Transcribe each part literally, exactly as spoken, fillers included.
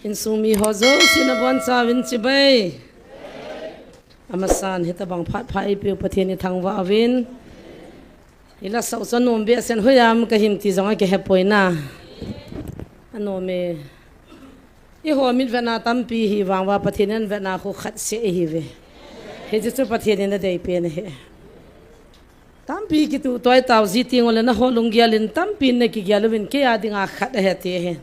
Insung mi ho jouse nabonchauvin chibai. Amasan hitabang phat pha eipeu Pathen ithangvah uvin. Ila sau cha nom behseh in hoiya ham kahin ti jong akihepoi na. Anom e. Eiho mitvetna tampi hi vang uva Pathen in vetna khu khat seh ahiuve. Hiche chu Pathen in adeipen ahi. Tampi kituh toi tauji teng uleh naho lunggel in tampi nakigel uvin keiya dinga khat ahi ati ahi.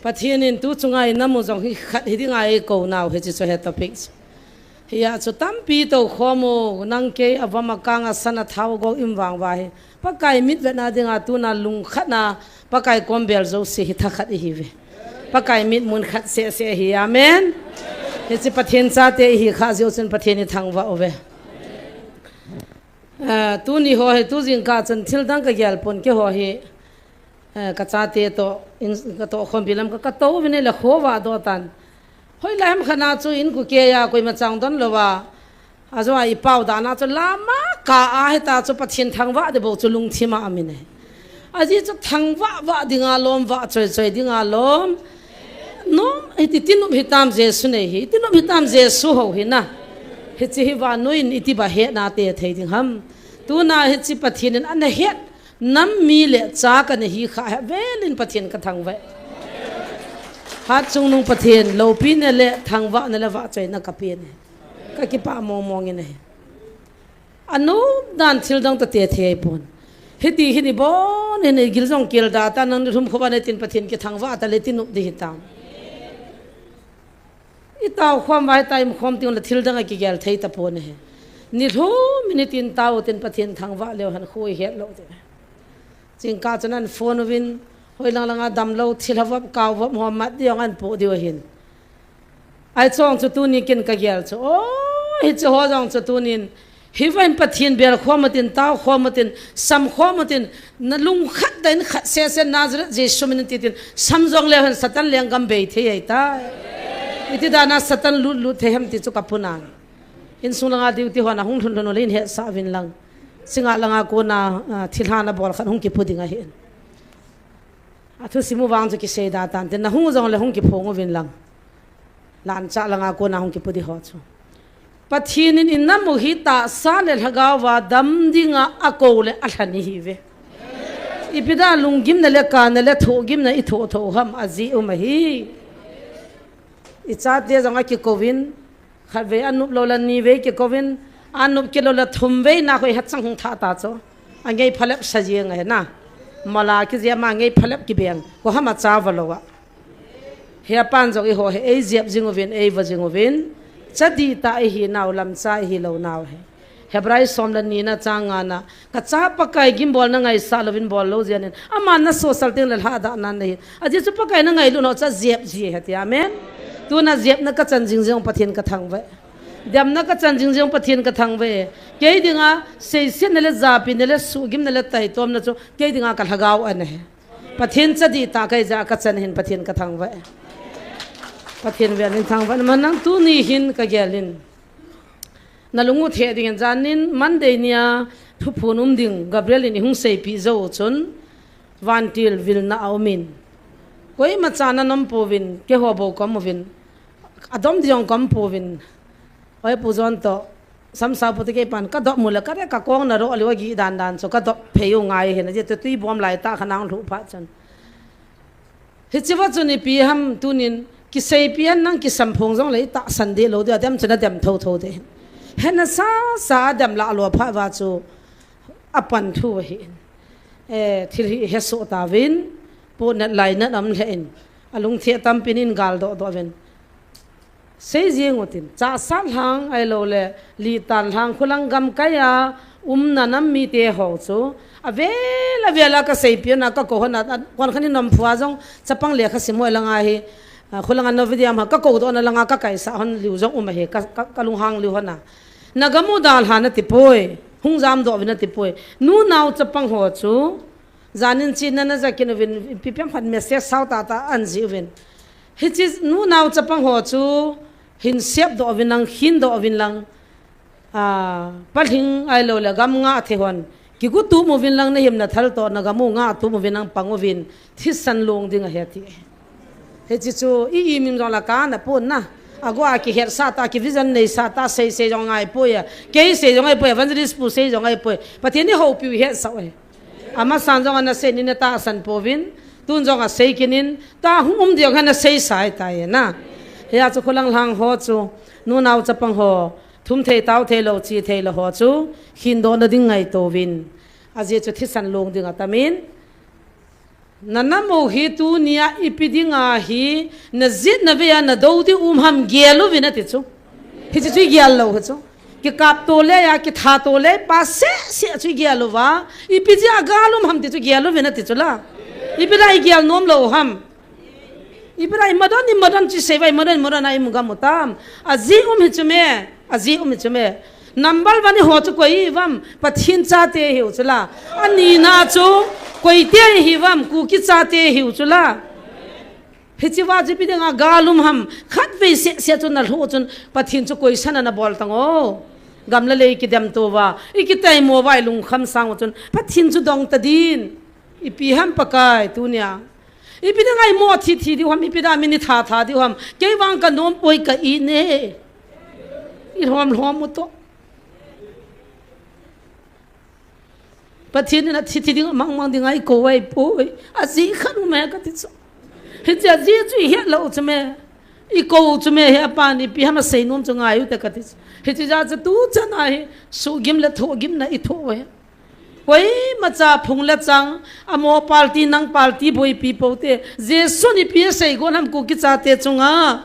Pathen in tu chunga inamu jong hi khat hi dinga eikou nau hiche chu ahi topic chu. Hia chu tampi toukhom u, nang kei avom akang asan athao gou in vang uva hi. Pakai mitvetna dinga tuna lungkhatna, Pakai kom bel jouse hi thakhat ihiuve. Pakai mitmun khat seh seh ahi, amen. Hiche Pathen chate ihi khah jeh u chun Pathen ithangvah uve. Ah, tuni ho hi tu jingkah chun thildang kagel pon keiho hi. Eh, kachate toh, in, katoh khompi lam ka, katou uvin ahile khovah doh tan. Hoilai ham khat na chu in kukei a koima chang don louva. Ajou a ipao dan a chu lama kah a hita chu Pathen thangvah ding bou chu lungthim a amin ahi. Ajeh chu thangvah vah dinga lom, vah choi choi dinga lom. Nom, hiti tinop hitam Jesu nei hi, tinop hitam Jesu hou hi na. Hiche hi vannoi in iti ba hetna te thei ding ham. Tuna hiche Pathen in ana het Nam mi le cha kana hi khah hi avel in Pathen kathangvah e. Hatchungnung Pathen, loupina le thangvahna le vahchoina kapen e. Kakipah mong mong in ahi. Anom dan thil dang toh te thei pon. Hiti hin ibon hin igil jong kel da ta nang ni lhum khop a natin Pathen kithangvah ta le tinop ding hitam. Itao khom uva hita imu khom teng le thil dang akigel thei tapon ahi. Ni lhum in itin tao tin Pathen thangvah leu hen khu ihet lou ding. Jingkah chun an phone uvin, hoilang langa damlou, thilha vop, kau vop, ho mat ding jong an poh diu ahin. Ahi chong chu tuni kin kagel chu. Oh, hiche ho jong chu tunin Hiva in Pathen bel khom utin, tao khom utin, sam khom utin, nalung khat tah in khat seh seh Nazareth Jesu min in titin, sam jong leu hen Satan lenggam bei thei ahitai. Iti dan a Satan lut lut thei ham ti chu kapuna. Insung langa duty ho na hung lhun lhun uleh in hetsah uvin lang. Singa langa kona, ah, thilha nabol khat hung kipu ding ahi. Athusim u vang chu kisei da tante, nahung u jong le hung kiphong uvin lang. Lancha langa kona hung kipu ding ho chu. Pathen in inam u hi tahsa le lhagao va dam dinga akou le alhen ihiuve. Ipi dia lunggimna le kana le thohgimna ithoh thoh u ham ajeh um ahi. Ichate jong akikou vin, khatvei anop lou le nivei kikou vin, anop kit lou le thumvei na khu ihet chang hung thah ta chu. Angei phalep sa jeng ahi na. Mala kijia ma angei phalep kibeng. Koi ham acha va lou a. Hia pan jong eiho hi eijep jing uvin, eiva jing uvin. Cha dihtah ihi nau, lamcha ihi lou nau hi. Hebrai som le ni na chang nga na, kacha Pakai gimbolna ngaisah louvin bol lou jeh in. Aman nasosal teng le lhadah nan nahi. Ajeh chu Pakai nangailut nau chu ajep ji ahi ati, amen. Tuna jepna kachan jing jing Pathen kathangvah e. Demna kachan jing jing Pathen kathangvah e. Kei dinga seisetna le japina le suhgimna le taitomna chu kei dinga kalhagao ana hi. Pathen cha dihtah kahi jeh a kachan hin Pathen kathangvah e. Pathen vel in thangvah in man nang tuni hin kagel in. Nalung u theh dingin janin Monday nia thuphon um ding Gabriel in ihung seipeh jou chun vantil vilna aumin. Koima cha nanom pouvin, keiho bou kaum uvin. Adom ding jong kaum pouvin. Oi Pu John toh, Samsau Pu toh kei pan kadop mu le kare kakong na ro aliu agih dan dan chu kadop phei u ngai hin ajeh chu tui bom lai tah khat nang lhuh phat chun. Hiche va chun ipi ham tunin kiseipeh hen nang kisam phong jong le itahsan deh lou ding a dem chun adem tho tho ding. Hena sa sa adem lah lou phat uva chu apan thu ahi. Eh, thil hi hesoh tauvin, ponat lainat aum lheh in, alungthim tampin in gal doh doh uvin. Sei jing utin, Chahsat lhang ahilou le, Litan lhang, khulang gamkai a umna nam mite ho chu, avel avel a kaseipeh u na kakou hon a, a, kon khat in nom phu a jong, chapang lekha sim ho langa hi, a, khulang a Navodaya ma kakou doh na langa kakaisah hon liu jong um ahi, ka, ka, kalunghang liu hon a. Nagam u dalha nati poi, hung jamdoh uvin nati poi. Nunao chapang ho chu, Janin china naja kit uvin, ipi pen khat message sao tah tah ahin jih uvin. Hiche nunao chapang ho chu hin sepdoh uvin lang, khindoh uvin lang. Ah, palhing ahilou le gam ngah thei hon. Kigo tum uvin lang nahim nathal toh nagam u ngah tum uvin lang pang uvin. Thisan long ding ahi ati. Hiche chu i imim jong la kana pon na. Ago a kihet sa ta, ki vision nei sa ta, sei sei jong ngai poi a. Kei sei jong ngai poi, evangelist pu sei jong ngai poi. Pathen in houpiu het sa e. Amasan jong ana sei ni na tahsan pouvin. Tun jong a sei kinin. Ta hung um diang hana sei sai ta e na. Hia chu kholang lang ho chu. Nunau chapang ho. Thum thei tau thei lo chi thei lo ho chu. Khin do na ding ngai tovin. Ajeh chu thisan long ding atamin. Na nam u hi tunia ipi dinga hi, na jit na vei a na do di um ham gel uvin ati chu. Hiche chu i gel lou hi chu. Kikap to le a, kitha to le pa seh seh chu i gel uva. Ipi jeh a gal um ham ti chu gel uvin ati chu la. Ipi la i gel nom lou ham. Ipi la i madan, i madan chi sei va, i madan, i madan a i mu gam u tam. Ajeh um hi chu me, ajeh um hi chu me. Number one i ho chu koi i vam, Pathen chate hiu chu la. Ani na chu, koi te hi vam, Kuki chate hiu chu la. Hiche va chu ipi dinga gal um ham, khat vei seh seh chu na lhu chun, Pathen chu koi sana na bol tang o. Gam le lei kidem to va, i kitaimo va i lungkham sang u chun, Pathen chu dong ta din. Ipi ham Pakai tunia. Ipi dinga i mo thi thi diu ham, ipi da min i tha tha diu ham. Kei vang ka nom poi ka i ne. I lhom lhom u to. Pathen in a thi thi ding mang mang ding ai ko ai poi. Ajeh khat u me ka ti chu. Hiche ajeh chu i het lou chu me. I ko chu me hi apan ipi ham a sei nom chu ngai u te ka ti chu. Hiche jeh chu tu chan a hi sugim le thogim na i tho e. Koima cha phung le chang, amo party nang party boipi pote, Jesu in ipi asei gon ham Kuki chate chunga.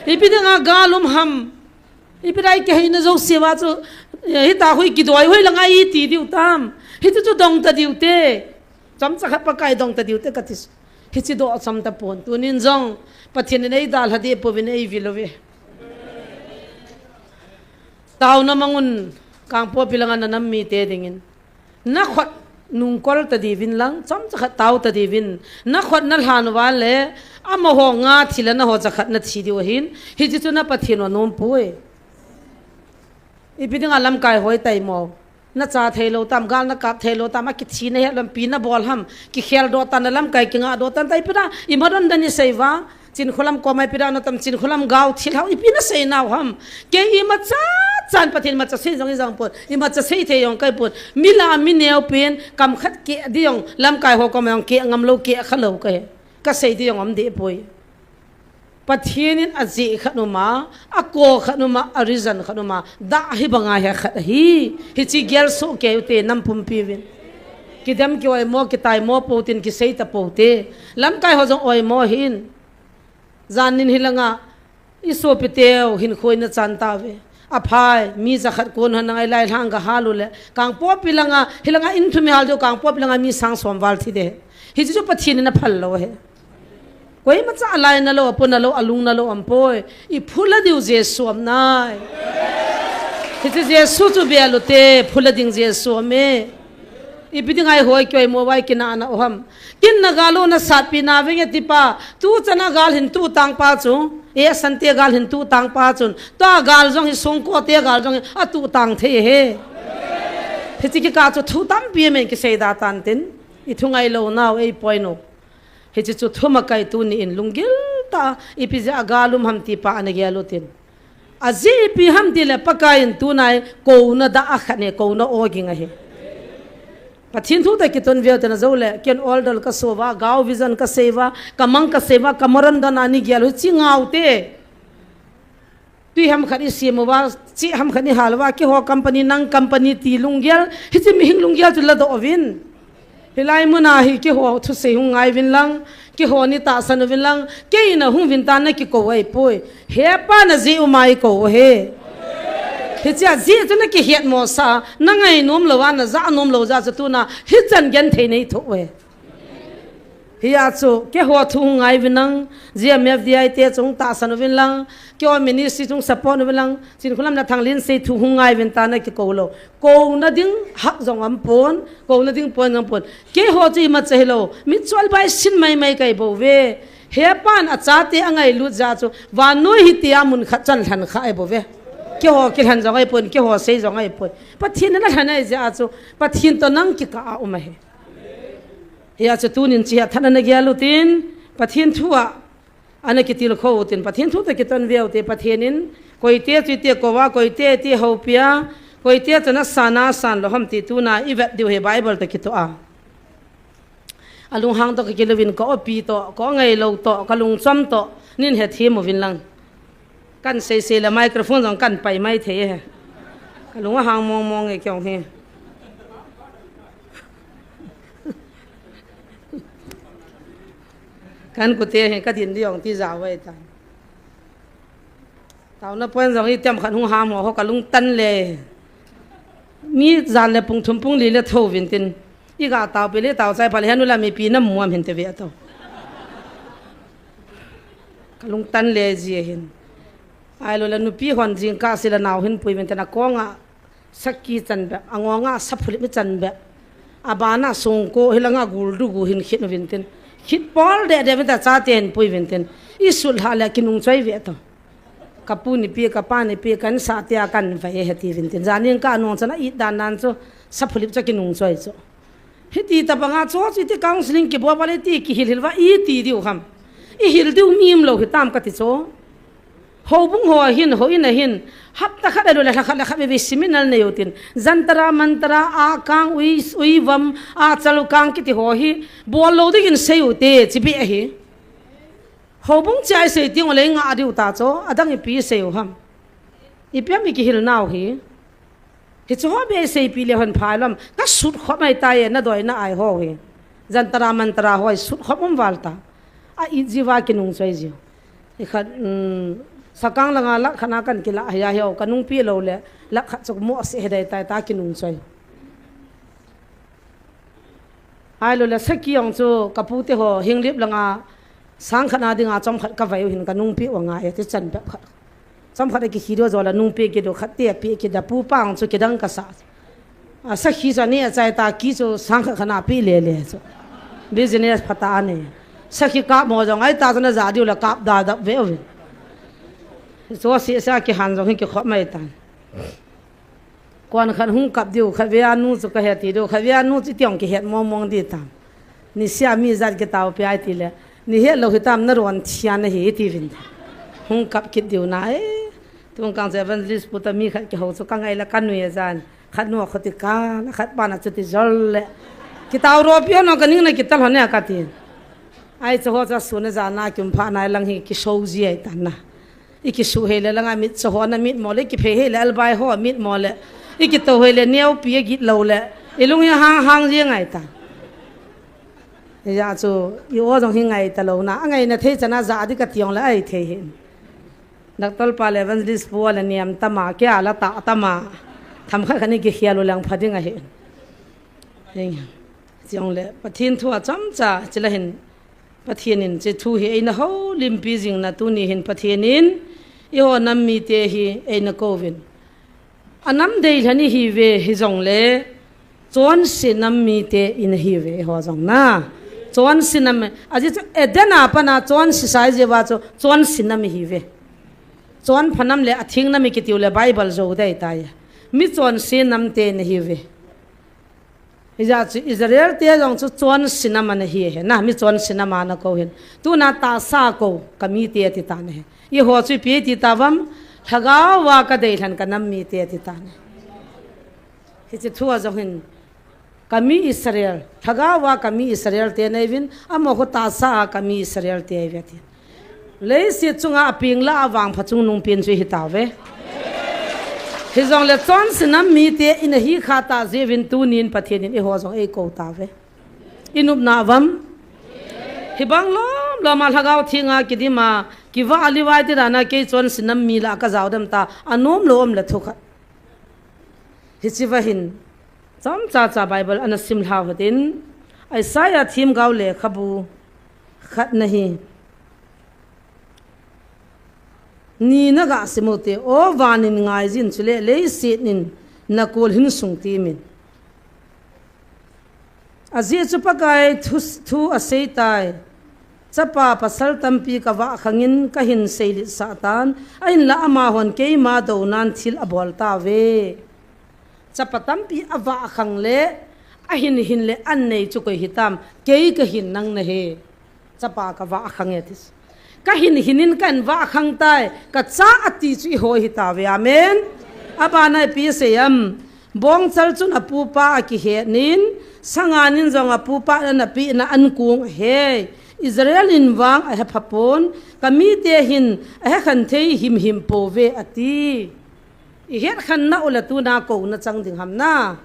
Ipi dinga gal um ham. Ipi dai ke heina jo siva chu, eh, hita hui kidoi hui langa i ti diu tam. Hichu chu dong ta diu te. Chomcha khat Pakai dong ta diu te ka ti. Hichi do chom ta pon. Tunin jong Pathen in ei dalha deh pouvin ei vil uve. Taona mangun Kangpokpi langa na nam mite dingin. Na khut nungkol ta diuvin lang, chomcha khat tao ta diuvin. Na khut na lhan uva le, amaho nga thi le na ho cha khat na thi diu ahin. Hichi chu na Pathen u anom poi. Ipi dinga lamkai hoi tai mo. Na cha thei lou tam, gal na kap thei lou tam, akithi na het lampi na bol ham. Kikhel doh tan na lamkai kinga doh tan tai pi na, i madan dan i sei va. Chinkholam koma ipi da na tam, Chinkholam gao thil hao ipi na sei nau ham. Kei imacha chan Pathen imacha sei jong i jang pon, imacha sei thei jong kai pon. Mi la mi neo pen, kam khat keh di jong, lamkai ho koma jong keh ngam lou, keh kha lou ka he. Ka sei di jong um deh poi. Pathen in ajeh khat um a, ako khat um a, a reason khat um a, dah hi banga he khat ahi. Hichi gel soh kei u te nam pumpi uvin. Kidem ki oimo, kitai mo po tin kisei ta po te. Lamkai ho jong oimo hin. Jan nin hilanga, i sopiteu hinkho i na chan tauve. Aphai, mi jakhat kon hon nangai lai lhang ka hal u le. Kangpokpi langa, hilanga in thum i hal diu, Kangpokpi langa mi sang som val thi de. Hichi chu Pathen in aphal lou he. Koimacha alai na lou, apo na lou, alung na lou, um poi. I phula diu Jesu um nai. Hichi Jesu chu bel u te, phula ding Jesu um e. Ipi dinga i hoi kei u mo vai kina na u ham. Kin na gal u na satpi na venge tipa. Tu chana gal hin tu tang pa chu. E sante gal hin tu tang pa chun. Tua gal jong hi songko te gal jong hi a tu tang thei he. Hichi kikah chu thu tampi amen kisei da tan tin. I thu ngai lou nau ei poi no. Hichi chu thumakai tuni in lunggil ta ipi jeh a gal um ham tipa ana gel u tin. Ajeh ipi ham ti le Pakai in tunai kouna dah a khat ne kouna oging ahi. Pathen thu ta kiton veu te na jou le, ken oldol ka so va, gao vision ka sei va, ka mang ka sei va, ka maran don ani gel u chi ngau te. Tui ham khat i siam uva, chi ham khat i hal uva, keiho company nang company ti lunggel, hichi mihing lunggel chu la doh uvin. Hilai muna hi keiho thusei hung ngai uvin lang, keiho ni tahsan uvin lang, kei na hung uvin ta na kikou ai poi. He pa na ji u mai kou he. Hichia ji chu na kihet mo sa, na ngai nom lou a, na ja nom lou ja chu tuna, hichan gen thei nei tho e. Hia chu, keiho thu hung ngai uvin lang, G M F D I te chung tahsan uvin lang, keiho ministry chung support uvin lang, Chinkholam na thang lin sei thu hung ngai uvin ta na kikou lou. Kouna ding hak jong um pon, kouna ding pon jong um pon. Keiho chu imacha hilou, mi chol bai sin mai mai kai bou ve. He pan a chate a ngailut ja chu, vannoi hitia mun khat chan lhan kha ai bou ve. Keiho kilhan jong ai pon, keiho sei jong ai pon. Pathen na lhan ai ja chu, Pathen to nang kikah a um ahi. Hia chu tunin chi a than ana gel u tin, Pathen thu a, Ana kitilkhou tin, Pathen thu toh kiton veu te, Pathen in, koite chu iti kouva, koite iti houpia, koite chu nasan nasan lou ham ti tuna ivet diu hi Bible toh kitoh a. Alunghang toh kakilouvin ka opi toh, ka ongailou toh, kalungchom toh, nin hethem uvin lang. Kan seisei le microphone jong kan pai mai thei e. Kalung ahang mong mong e keiong hi. Kan kute hi kadin diong ti jao vai ta. Taona point jong itiam khat hung ham ho, ho kalung tan le. Mi jan le pung thum pung li le tho vin tin. Iga tao pi le tao chai pha le henu la mipi namu am hin te ve to. Kalung tan le ji hin. Ahilou le nupi hon jingkah sila nao hin pui vin tin akonga sakhi chan bep, angonga saphulip chan bep. Abana songko hilanga guldu gu hin khit uvin tin. Khit pol de de vin ta chate hin pui vin tin. Isul ha le kinung choi ve to. Kapu nipi, kapa nipi, kan sa tia kan vai he ti vin tin. Janin ka nung chana it dan nan chu saphulip cha kinung choi chu. Hiti tabanga chu, chu iti counseling kibol vale ti kihil hil va iti diu ham. Ihil diu mi umlou hitam kati chu. Houbung ho ahin, houin ahin, hapta khat alou le lha khat le khat veve seminar nei utin. Jantar Mantar, akang, ui, uivam, achal kang kiti ho hi, bol lou dingin sei ute, chibi ahi. Houbung chai sei ting ulei nga adiu ta chu, adang ipi sei u ham. Ipi am ikihil nau hi. Hichu ho be seipi le hon phai lom, ka sut khop mai tai e, nadoi na ai ho hi. Jantar Mantar ho sut khop um val ta. A it jiva kinung choi jiu. Ikhat, um, sakang langa lakh khat na kan kila hia hiu, kanung pi lou le, lakh khat chu mo se he dai tai ta kinung choi. Ahilou le sakhi ong chu kapute ho hinglip langa sang khat na dinga chom khat kavai u hin kanung pi u ngai e ti chan bep khat. Chom khat a kikhi diu jola nung pi kidiu khat te pi kida pu pa ong chu kidang kasa. A sakhi chu ani achai ta ki chu sang khat khat na pi le le chu. Business phata ani. Sakhi kap mo jong ai ta chu na ja diu la kap da da ve u. Chu si sa kihan jong hi kikhop mai tan. Kon khat hung kap diu, khat vea nu chu kahe ti diu, khat vea nu chu tiong kihet mong mong di tam. Ni sia mi jat kitao pi ai ti le. Ni het lou hitam na ron thian ahi ti vin. Hung kap kit diu na e. Tung kang chu evangelist pu ta mi khat kihou chu ka ngai la ka nui a jan. Khat nu a khuti ka, la khat pa na chu ti jol le. Kitao ro pi ho no ka ning na kital ho ne ka ti. Ai chu ho chu sun a jan na kim pha nai lang hi kisou ji ai tan na. I kisu hei le langa mit cho ho na mit mo le, kiphei hei le albai ho mit mo le. I kito hei le neo pi a git lou le. I lung hi hang hang ji ngai ta. Hijeh chu, i o jong hi ngai ta lou na. A ngai na thei chana ja di ka tiong le ai thei hin. Doctor pa le evangelist pu le niam tama, kia la ta tama. Tham khat khat ni kikhel u lang pha ding ahi. Hing. Chong le, Pathen thu a chomcha, chila hin. Pathen in, che thu hi eina houlimpi jing na tuni hin Pathen in, eiho nam mite hi eina kouvin. A nam deilhen ihi ve hijong le, chonse nam mite ina hi ve eiho jong na. Chonse nam, ajeh chu Eden a pat na chonse sai jeh uva chu chonse nam ihi ve. Chonpha nam le atheng nam i kitiu le Bible jou dei tai. Mi chonse nam te ina hi ve. Hijeh chu Israel te jong chu chonse nam ana hi he na, mi chonse nam ana kou hin. Tuna tahsa kou, ka mite ati tan ahi. Eiho chu ipi ati tavam, lhagao a ka deilhen ka nam mite ati tan ahi. Hiche thu a jong hin, ka mi Israel, lhagao a ka mi Israel te nei uvin, amaho tahsa a ka mi Israel te ahi ve ati. Leiset chunga apeng la avangpha chungnung pen chu ihi tauve. Hijong le chonse nam mite ina hi kha ta jeh uvin tunin Pathen in eiho jong eikou tauve. I nopna uvam. Hibang lom lom a lhagao thenga kidim a, kivah a livai ti dan a kei chonse nam mi lah a ka jao dem ta, anom lou um le thu khat. Hiche va hin, chomcha cha Bible ana sim lhau hitin, Isaiah themgao lekhabu khat na hi. Ni na ga sim u te, O van in ngai jin chule, leiset in na kol hin sung temin. Ajeh chu Pakai thu, thu asei tai. Chapa pasal tampi ka vah khangin ka hin seilet sah tan, ahinla amahon keima dounan thil abol tauve. Chapa tampi avah khang le, ahin hin le an nei chu koi hitam, kei ka hin nang nahi. Chapa ka vah khang e ati. Ka hin hinin kan va khang tai, ka cha ati chu i hoi hi ta ve. Amen. Abana ipi sei am. Bongchal chun apupa akihet nin, sanganin jong apupa ana pina ankung ahe. Israel in vang ahe phapon, ka mite hin ahe khan thei himhim po ve ati. I het khan na ula tuna ko na chang ding ham na.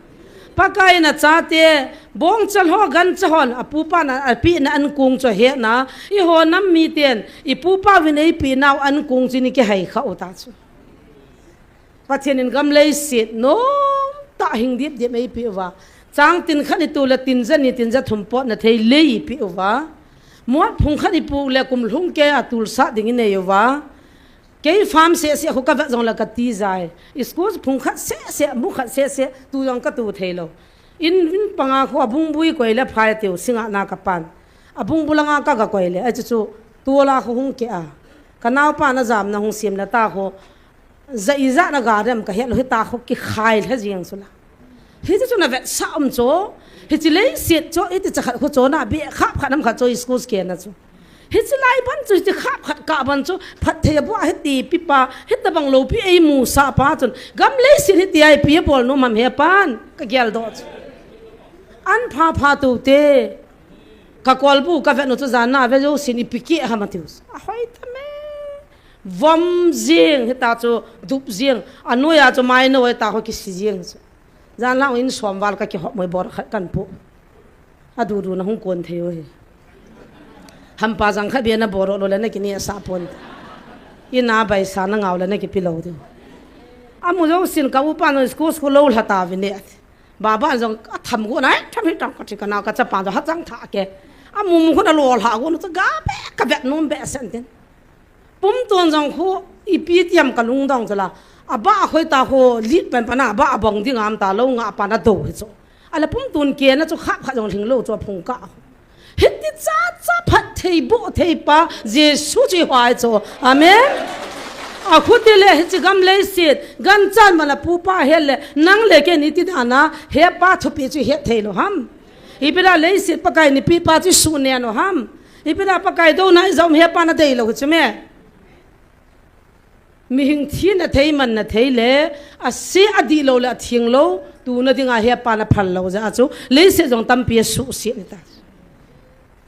Pakai na chate, bongchal ho gancha hon, apupa na, apina ankung cho het na, i ho nam miten, i pupa vin ei pinau ankung chini kihai kha uta chu. Pathian in gam leiset nom ta hing dip dip ei pi uva. Chang tin khat i tu le tin ja ni tin ja thum pot na thei lei pi uva. Muat phung khat i pu le kum lhung ke a tul sa ding i nei uva. Kei farm seh seh khu ka vet jong la ka ti jai. School phung khat seh seh, mu khat seh seh, tu jong ka tu thei lo. In, in panga khu abung bui koi le phai tiu, singa na ka pan. Abung bu langa ka ga koi le, ai chu chu, tu la khu hung ke a. Ka nau pa na jam na hung sim na ta khu. Za i za na ga dem ka het lo hi ta khu ki khai le jing su la. Hi chu chu na vet sa um chu. Hi chi lei siet chu, hi ti cha khat khu chu na bi khap khat nam khat chu school ke na chu. Hichi lai ban chu, hichi khap khat ka ban chu, phat thei a bua hiti pi pa, hita bang lo pi ei mu sa pa chun, gam leiset hiti ai pi bol nu mam he pan, ka gel do chu. An pha pha tu te, ka kol bu ka vet nu chu jan na ve jo sin i pi ki ha ma tiu. A hoi ta me. Vom jing, hita chu dup jing, a nuia chu mai no ta ho ki si jing chu. Jan la in som val ka ki hop moi bor khat kan pu. A du du na hung kon thei u hi. Hampa jang kha bia na boro lo le na ki ni sa pon. I na bai sa na ngau le na ki pi lo diu. A mu jo sin ka upa no school school lo lha ta vi ne. Ba ba jong a tham go na tham hi tang ka ti ka na ka cha pa jo ha jang tha ke. A mu mu ko na lo lha go no cha ga be ka vet nom be sen tin. Pum tun jong khu ipi tiam ka lungdong chu la. A ba khoi ta khu lit pen pana ba a bong ding am ta lo nga pana do hi chu. Ala pum tun ke na chu khap kha jong hling lo chu phung ka. Hiti cha cha phat thei bu thei pa Jesu chi hwai chu. Amen. A khu ti le hi chi gam lei sit gan chan mana pu pa he le nang le ke ni ti dana he pa thupi chu he thei lo ham. Ipi da lei sit Pakai ni pi pa chu su ne no ham. Ipi da Pakai do na i zom he pa na dei lo chu me. Mihing thi na thei man na thei le, a si a di lo le a thing lo, tu na dinga he pa na phal lo ja chu, lei sit jong tampi a su si ni ta.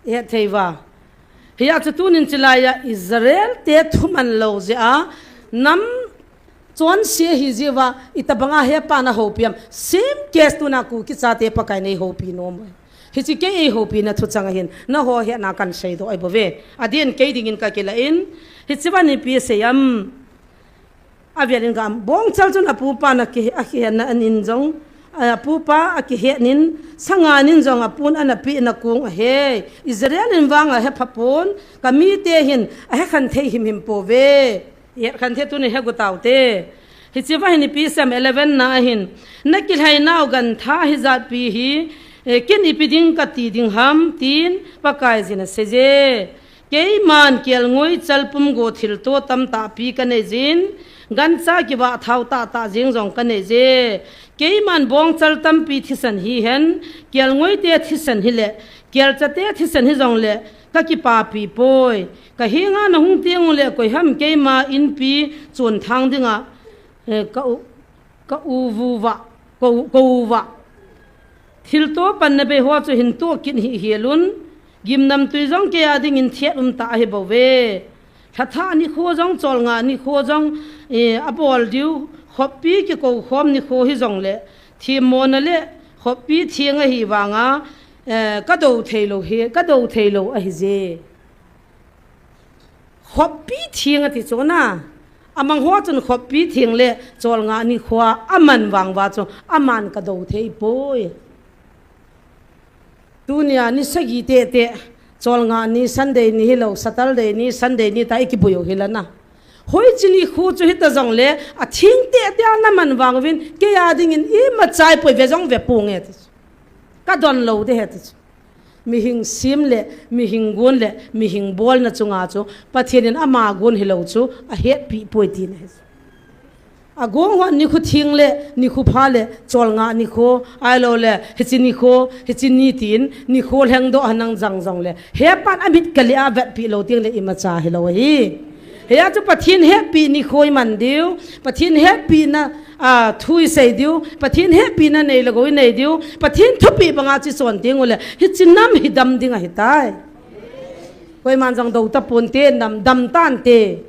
He thei va. He a chu tu nin chilai a Israel te thu man lo ja, nam chon si hi ji va, i ta banga he pa na ho piam, same case tu na ku ki cha te Pakai nei ho pi no mo. Hichi kei ei hopi na thu chang ahin, na ho he na kan sei do ai bo ve. A din kei dingin ka kila in, hichi va ni pi sei am. A vialin ka am, bong chal chun a pu pa na ki, a ki he na an in jong, a pu pa a ki he nin, sanga nin jong a pun ana pi na kung a he. Israel in vang a he pha pun, ka mi te hin, a he khan thei him him po ve. Yet khan the tu ni he gu tau te. Hichi va hin ipi sem eleven na ahin. Na kilhai nau gan tha hi jat pi hi, eh, ken ipi ding ka ti ding ham tin Pakai jin a se je. Keiman kial ngoi chal pum go thil to tam ta pi ka nei jin. Gan cha ki va thau ta ta jing jong ka nei je. Keiman bong chal tam pi thisan hi hen. Kial ngoi te thisan hi le. Kial cha te thisan hi jong le. Ka kipapi poi. Ka hinga na hung tiang u le koi ham keima inpi chun thang dinga, eh, ka u, ka u vu va, ka u, ka u va. Thil to pan na bei ho chu hin to kin hi hi lun. Gim nam tui jong ke a dingin thiat um ta hi bo ve. Thatha ni kho jong chol nga ni kho jong, eh, a bol diu. Khoppi ki ko khom ni kho hi jong le. Thim mo na le. Khoppi thiang a hi vanga. Eh, ka do thei lo hi, ka do thei lo ahi je. Khoppi thing ati chu na. Amang ho chun khoppi thing le chol nga ni kho a man vang va chu aman ka do thei poi. Tunia ni sagi te te chol nga ni Sunday ni hi lo, Saturday ni Sunday ni ta i ki buyo hi la na. Hoi chini khu chu hi ta jong le a thing te te a na man vang vin ke a dingin i ma chai poi ve jong ve pu nge ti. Ka don lo de he ti chu. Mihing sim le, mihing gun le, mihing bol na chunga chu, Pathian in ama gun hi lo chu, a het pi poi ti na he. Agong hon nikho theng le, nikho pha le, cholngah nikho, ahilou le, hiche nikho, hiche ni tin, nikho lhengdoh henlang jong jong le, hepan amit kali a vetpi lou teng le imacha hilou ahi. Hia chu Pathen hepina nikho iman diu, Pathen hepina, a, thu isei diu, Pathen hepina nei le gou inei diu, Pathen thupeh banga chu ichon teng ule, hiche nam hi dam ding ahitai. Koiman jong dou taponte, nam dam tante,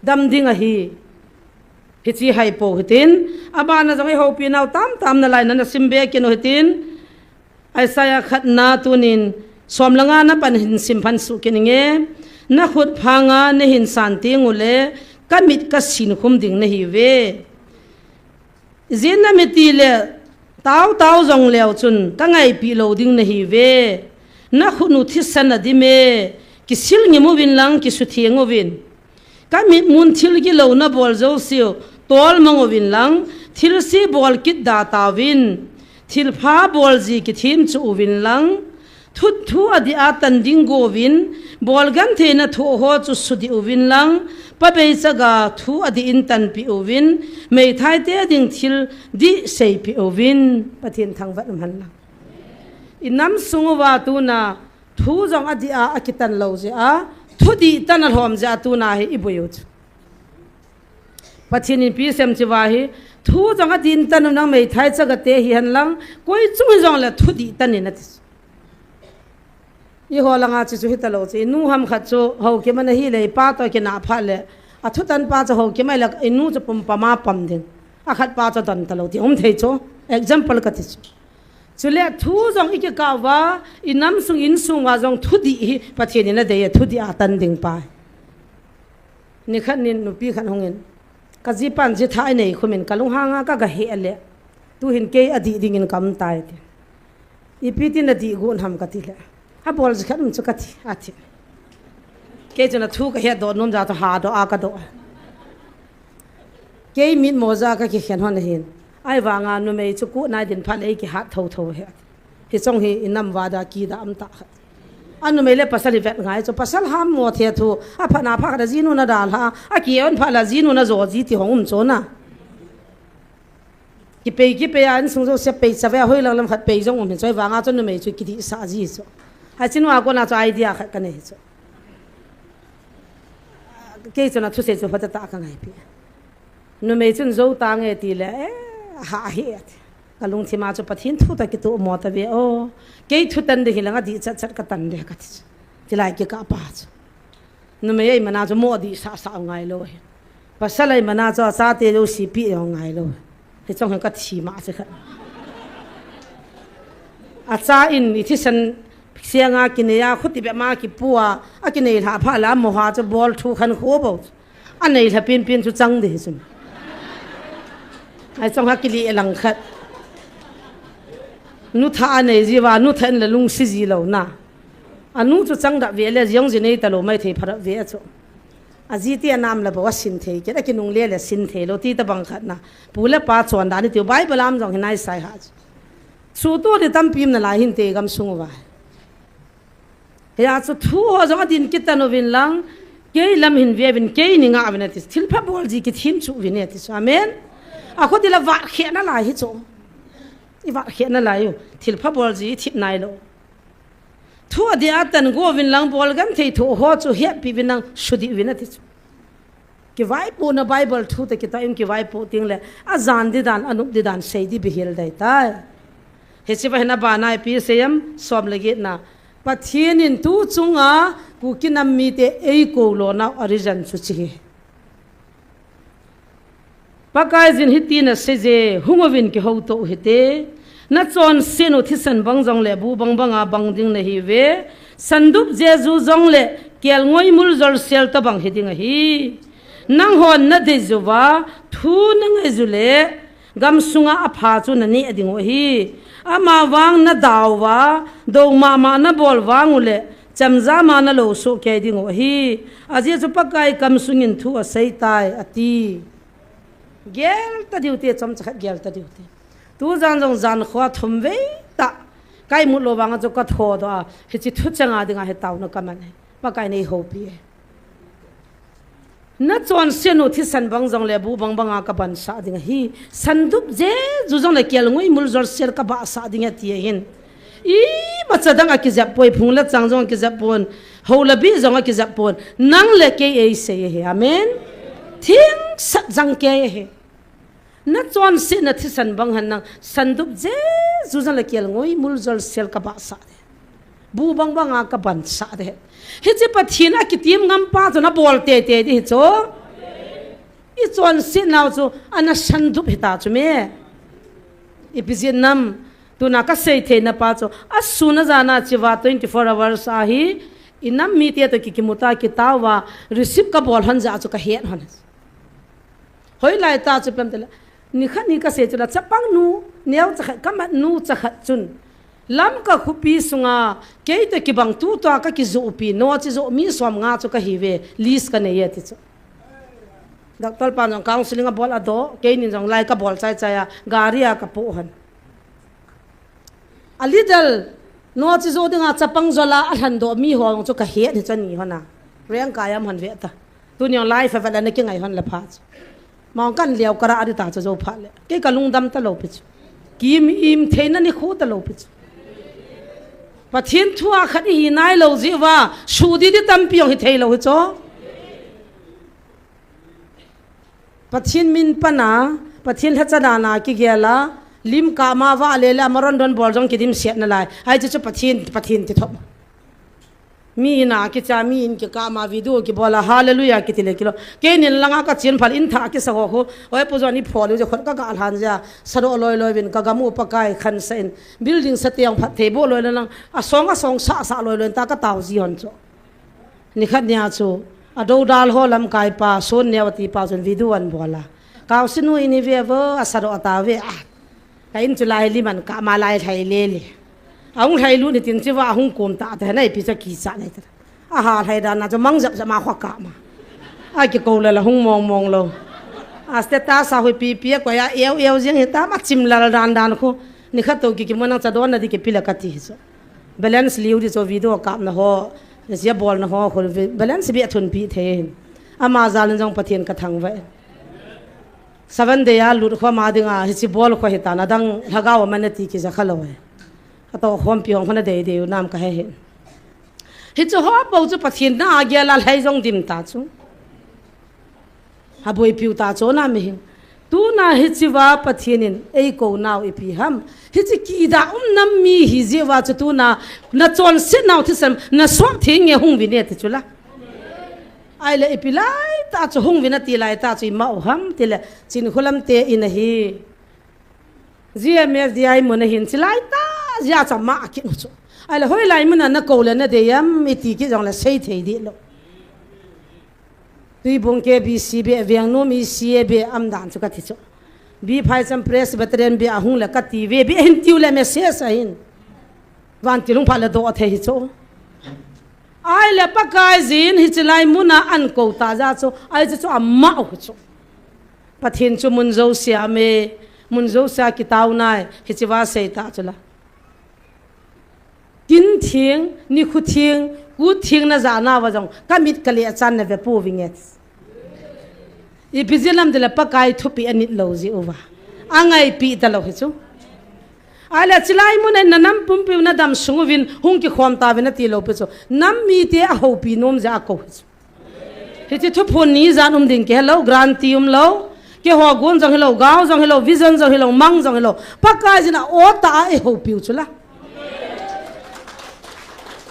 dam ding ahi. Hiche hi ahi pou hitin, abana jong ihoupi nau tamtah um nalai, nana sim be kit u hitin, Isaiah khatna tunin, som le nga na pan hin sim pan suh kit inge, nakhut phanga nahin san teng ule, kamit kasin khum ding nahiuve. Ijeh inem itile, tao tao jong leu chun, kangaipi lou ding nahiuve. Nakhut u thisan adim e, kisil ngim uvin lang, kisutheng uvin. Kamitmun thil gilou nabol jouseu, tolmang uvin lang, thilse bol kit da tauvin. Thilpha bolji kithem chu uvin lang, thut thu adih a tan ding go uvin, bol gentheina thoh ho chu sudih uvin lang, pabeichaga thu adih in tanpeh uvin, meithaite ding thil dih seipeh uvin. Pathen thangvah in umhen lang. Inam sung uva tuna, thu jong adih a, akitan lou jeh a, thudih tan alhom jeh a tuna hi iboi u chu. Pathen in ipi asei em iti uva hi, thu jong adih in tan un lang, meithai chagate hihen lang, koi chung hijongle thudih tan in ati chu. Eiho langa chu chu hitalou chu, inu ham khat chu Haokip a ana hile, ipa toh kinah phat le, athutan pa chu Haokip a ahile, inu chu pumpam a pam ding. Akhat pa chu adon talou ti um thei chu. Example kati chu. Chule thu jong ikikah uva, inam sung insung uva jong thudih hi Pathen in adei e, thudih a tan ding pa. Nikhat nin nupi khat hungin, kajipan jitha inei khum in kalunghang a kagaheh le, tuhin kei adih dingin kaum tai ati. Ipi tin nadih got ham kati le, abol ji khat um chu kati, ati. Kei chun athu kahetdoh nom jeh a chu hadoh a kadoh. Kei mitmo jeh a kakikhen hon ahin. Ahivanga numei chu kut nai din phat le eikihat thotho ahi. Hiche hi inam uva dia kidah um tah khat. Anumei le pasal hi vet ngai chu, pasal ham mo the thu, aphatna phat khat ajinun adalha, akion phat le ajinun ajo ji ti hung um chu na. Kipei kipei a insung jouse pei chauve, hoilang lam khat pei jong um hi chu, ahivanga chu numei chu kidihsah ji chu. Hiche nu a kona chu idea khat kanei chu. Kei chun athusei chu phatah a kangaipi. Numei chun jou tange tile, eh, ahah hi ati. Kalungthim a chu Pathen thu toh kitoh mo tave o. Kei thu tan ding hilang adih chat chat katan ding kati chu. Chulai kikah pa chu. Numei ahi mana chu mo dihsah sah u ngailou ahi. Pasal ahi mana chu achate jouse peh u ngailou ahi. Hiche hi kathi ma chu khat. Acha in ithisan senga kinei a, khuti bep ma kipu a, akinei lhah phat le, amoha chu bol thu khankho bou. Anei lha penpen chu chang ding hi chun. Ahi chong ha kile lang khat. Nu thah anei ji uva, nu thah in le lungset ji lou na. Anu chu chang dap ve le, jong ji nei talou maithei pharap ve chu. Ajite anam le bou asin thei kit, akinungle le sin thei lou, ti tabang khat na. Pu le pa chondan itiu, Bible a um jong hi naisai ha chu. Suhtoh ding tampi um nalai hinte gamsung uva. Hia chu thu ho jong adih in kitan uvin lang, kei lam hin ve uvin, kei nei ngah uvin ati. Thilpha bol ji kithem chu uvin ati chu. Amen. Akhuti la vat kheh nalai hi chu. I vat kheh nalai u. Thilpha bol ji thip nailou. Thu adih a tan go uvin lang, bol genthei thoh ho chu hetpi uvin lang, sudih uvin ati chu. Kivaipohna Bible thu toh kitah in kivaipoh teng le, ajan ding dan, anop ding dan, sei ding bihil dei tai. Hiche va hin abana ipi asei em, som le get na. Pathen in tu chunga Kuki nam mite eikou lona origin chu hiche hi. Pakaiyin hitin asei je, hung uvin kihoutoh u hite. Nachonset u thisan bang jongle bu bang banga bang ding nahiuve. Sandup jeju jongle kelngoi mul jolsel tabang hiding ahi. Nanghon nadei uva, thu nangai u le, gamsunga apha chu naneh ding u ahi. Amavang nadau uva, dou mama nabol vang u le, chamjam a nalou soh kei ding u ahi. Ajeh chu Pakai kamsung in thu asei tai, ati. Gel ta diu te, chomcha khat gel ta diu te. Tujan jong jan kho thum vei tah. Ka imut lou vanga chu ka thodoh a. Hiche thucheng a dinga hi taona ka man e. Pakai in eihoupi e. Na chonset u thisan bang jongle bu bang banga ka bansah ding ahi. Sandup jeju jongle kelngoi muljol sel ka bahsah ding ahi ti ahin. Imacha dang a kijep poi, phung le chang jong a kijep pon, hou le bi jong a kijep pon. Nang le kei eisei ahi. Amen. Thing sat jang kei ahi. Na chonsetna thisan bang hen nang, sandup jeju jongle kelngoi muljol sel ka bahsah ding. Bu bang banga ka bansah ding. Hiche Pathen a kitim ngam pa chu na bol teitei ding hi chu. I chonset nau chu ana sandup hita chu me. Ipi jeh ham, tuna ka sei theina pa chu, asun ajan a chiva twenty four hours ahi, i nam mite toh ki, kimu ta, kitao va, receive ka bol hon jeh chu ka het hon. Hoilai ta chu pem tile, nikhat ni ka sei chu la, chapang nu, neocha khat, ka mat nucha khat chun, Lamka khopi sunga, kei toh kibang tutua ka kijoh pi, noche joh mi som nga chu ka hiuve, list ka nei e ti chu. Doctor pan jong counseling a bol a doh, keinin jong lai ka bol chai chai a, gari a ka poh hon. A little, noche joh dinga chapang jol a, a lhan doh mi ho jong chu ka het hi chu ani hon a. Reng kai am hon ve ta. Tuni jong life a vet le na kingai hon le pha chu. Mong kan leo ka ra a di ta chu jo pha le. Kei ka lungdam ta lou pi chu. Kim im theina nikho ta lou pi chu. Pathen thu a khat i hi nai lou jeh uva, su di di tampi jong hi thei lou hi chu. Pathen min pan a, Pathen lhacha dan a kigel a, lim kap ma va le le a maron don bol jong kidimset nalai. Ai chu chu Pathen, Pathen ti thop. Mi in a kicha, mi in kikap ma video kibol a, hallelujah kiti le kilo. Keinin langa ka chen phal in tha kisa ho ho. Oi pu jong i phol u je khot ka ga lhan ja. Sadoh loi loi vin ka gam u Pakai khansa in. Building sa tiang phat thei bo loi loi lang. A song a song sa sa loi loi ta ka tao ji hon chu. Nikhat nia chu, a dodal ho lamkai pa, Son Neo ati pa chun video an bol a. Kau sinu ini ve vo, a sadoh ta ve a. Ka in chu lai lim an kap ma lai lhai le le. A hung lhai lut ni tin chiva a hung kom ta te nai pi cha kicha nai ta. A ha lhai dan na chu mang jap jap ma kho kap ma. A kikou le la hung mong mong lou. A status a hui pi pi a koi a eu eu jing hi ta ma chim lal dan dan khu. Nikhat to ki kimu nang cha don na di kipi la ka ti hi chu. Balance liu di chu video kapna ho, jia bolna ho, khu vi-, balance bia thun pi thei hin. Ama jal in jong Pathen ka thangvah e. Seven day a lut kho ma dinga, hichi bol kho hi ta na dang lhagao man na ti kija kha lou e. A to khom pi hong kho na dei dei u nam ka he hin. Hichu ho po chu Pathen na a gel a lhai jong dim ta chu. A boipiu ta chu na mi hin. Tuna hichiva Pathen in eikou nau ipi ham. Hichi kida um nam mi hi jeh uva chu tuna na chonset nau thisan na suak thei nge hung vin e ti chu la. Ai le ipi lai ta chu hung vin a ti lai ta chu i ma u ham ti le Chinkholam te in ahi. G M F D I mun a hin chi lai ta, jia cha ma a kin u chu. Ai le hoilai mun a na kou le na dei am, i ti kit jong le sei thei di lou. Tuibung K B C be, Vengnom E C A be, am dan chu ka ti chu. Bi Phaicham Presbyterian be a hung le ka ti ve, be hin tiu le message a hin. Vantil hung phat le doh thei hi chu. Ai le Pakai jin hichi lai mun a an kou ta ja chu, ai chu chu a ma u chu. Pathen chu mun jouse a me, mun jouse a kitao nai, hichi va sei ta chu la. Kin thing, nikho thing, kut thing na ja na va jong, ka mit ka le a chan na ve pu vinge. Ipi jeh lam ti le Pakai thupi a nit lou jeh uva. A ngaipi ta lou hi chu. Ai le chi lai mun a na nam pumpi na dam sung uvin hung kikhom ta uvin a ti lou pi chu. Nam mite a houpi nom jeh a kou hi chu. Hichi thuphon ni jan um ding ke hello, guarantee um lou. Keiho gon jong hi lou, gao jong hi lou, vision jong hi lou, mang jong hi lou. Pakai jin a o ta a i houpi u chu la.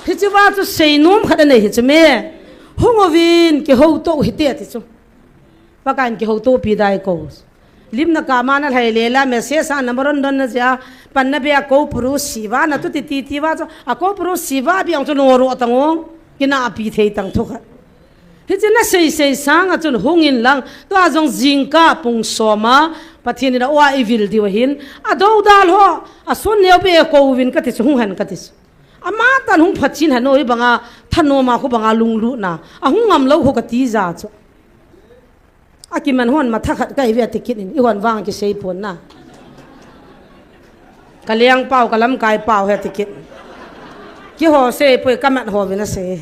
Hichi va chu sei nom khat a nei hi chu me. Hung uvin kihouto u hi te ti chu. Pakai in kihouto pi dai kou. Lim na kap ma na lhai le la message a na maron don na jia pan na be a kou puru siva na tu ti ti ti va chu a kou puru siva bi ang chu no ro tang ong kina a pi thei tang thu khat. Hichi na sei sei sang a chun hung in lang tua jong jingkah pung som a Pathen in a o a i vil diu a hin a dodal ho a Son Neo be kou vin ka ti chu hung hen ka ti chu. Ama tan hung phat chin hen o i banga thanom a khu banga lunglut na a hung ngam lou khu ka ti ja chu. A kiman hon ma tha khat ka i ve a ti kit in, i hon vang kisei pon na. Ka leng pau, ka lamkai pau he ti kit. Keiho sei poi ka mat ho vin a sei.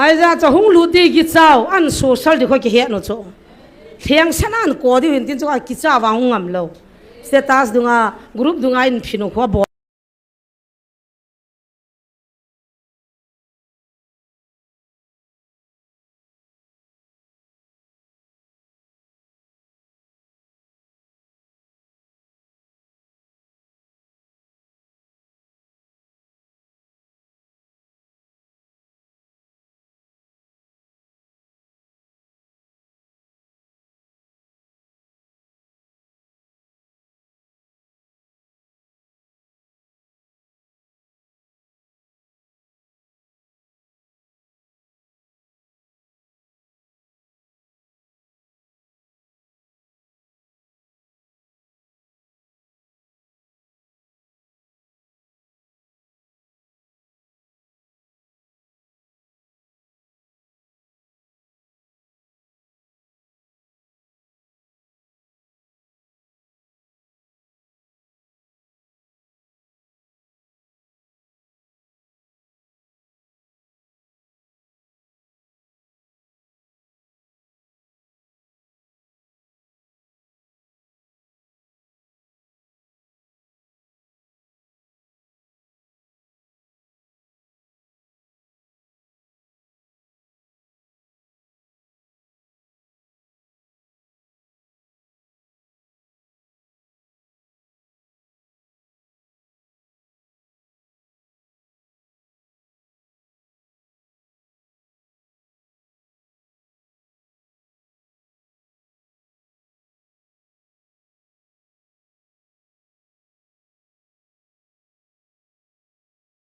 Aija chu hung lut di kichau, an social di kho kihet nu chu. Theng san an ko di hin tin chu a kicha vang hung ngam lou. Status dunga, group dunga in phinu kho bo.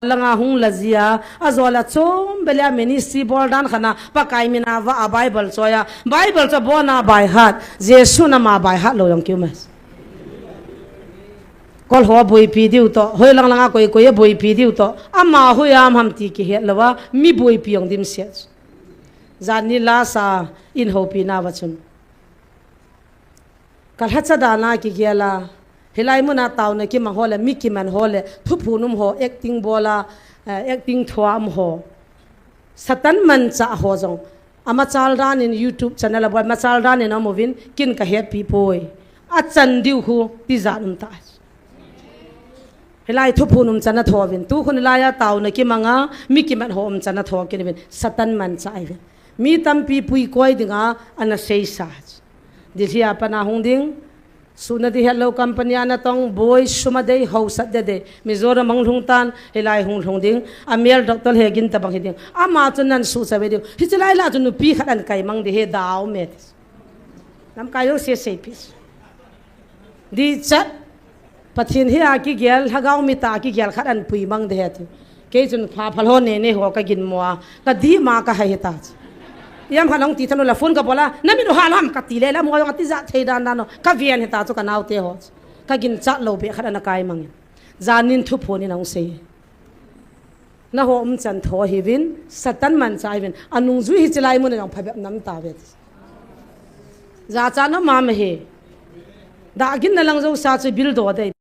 Langa hung la jia, ajola chom bele a ministry bol dan khana, Pakai mina va a Bible choya, Bible cho bona by heart, Jesu nama by heart lou jong kiu mes. Kol ho boipi diu to, hoi lang langa koi koi a boipi diu to, ama hoi am ham ti kihet louva, mi boipi jong dimset. Jan ni la sa in hopi na va chun. Ka lhacha dana kigela, hilai muna tauna kimang ho le, mi kiman ho le, thuphun um ho, acting bola, eh, acting thua um ho. Satan mancha ho jong. Ama chal danin YouTube channel a bol, ama chal danin amu vin, kin ka happy poi. A chan diu khu, ti jan um ta. Hilai thuphun um chana tho vin. Tu khun hilai a tauna kimanga, mi kiman ho um chana tho kin vin. Satan mancha ai vin. Mi tampi pui koi dinga, ana sei sa. Delhi a pana hung ding, suna di hello company ana tong, boi suma dei, hausat de dei, Mizoram hung lhung tan, hilai hung lhung ding, a male doctor he gin tabang hi ding. Ama chu nan su sa ve ding. Hichi lai la chu nupi khat an kai mang di he dau met. Nam kai lo se sei pis. Di chat. Pathen hi a kigel, lhagao mi ta kigel khat an pui mang de he ti. Kei chun pha phal ho ne ne ho ka gin mo a, ka di ma ka hai he ta. Yam khan hong ti thanu la phone ka bola, na min u ha lam ka ti le la mo ka ti ja thei dan dan no. Ka vian he ta chu ka nau te ho. Ka gin chat lo be khat an kai mang. Janin thuphun in hong sei. Na ho um chan tho hi vin, Satan mancha ai vin, anung jui hichi lai mun a jong phabep nam ta ve. Ja cha na ma ma he. Da gin na lang jo sa chu bil do dei.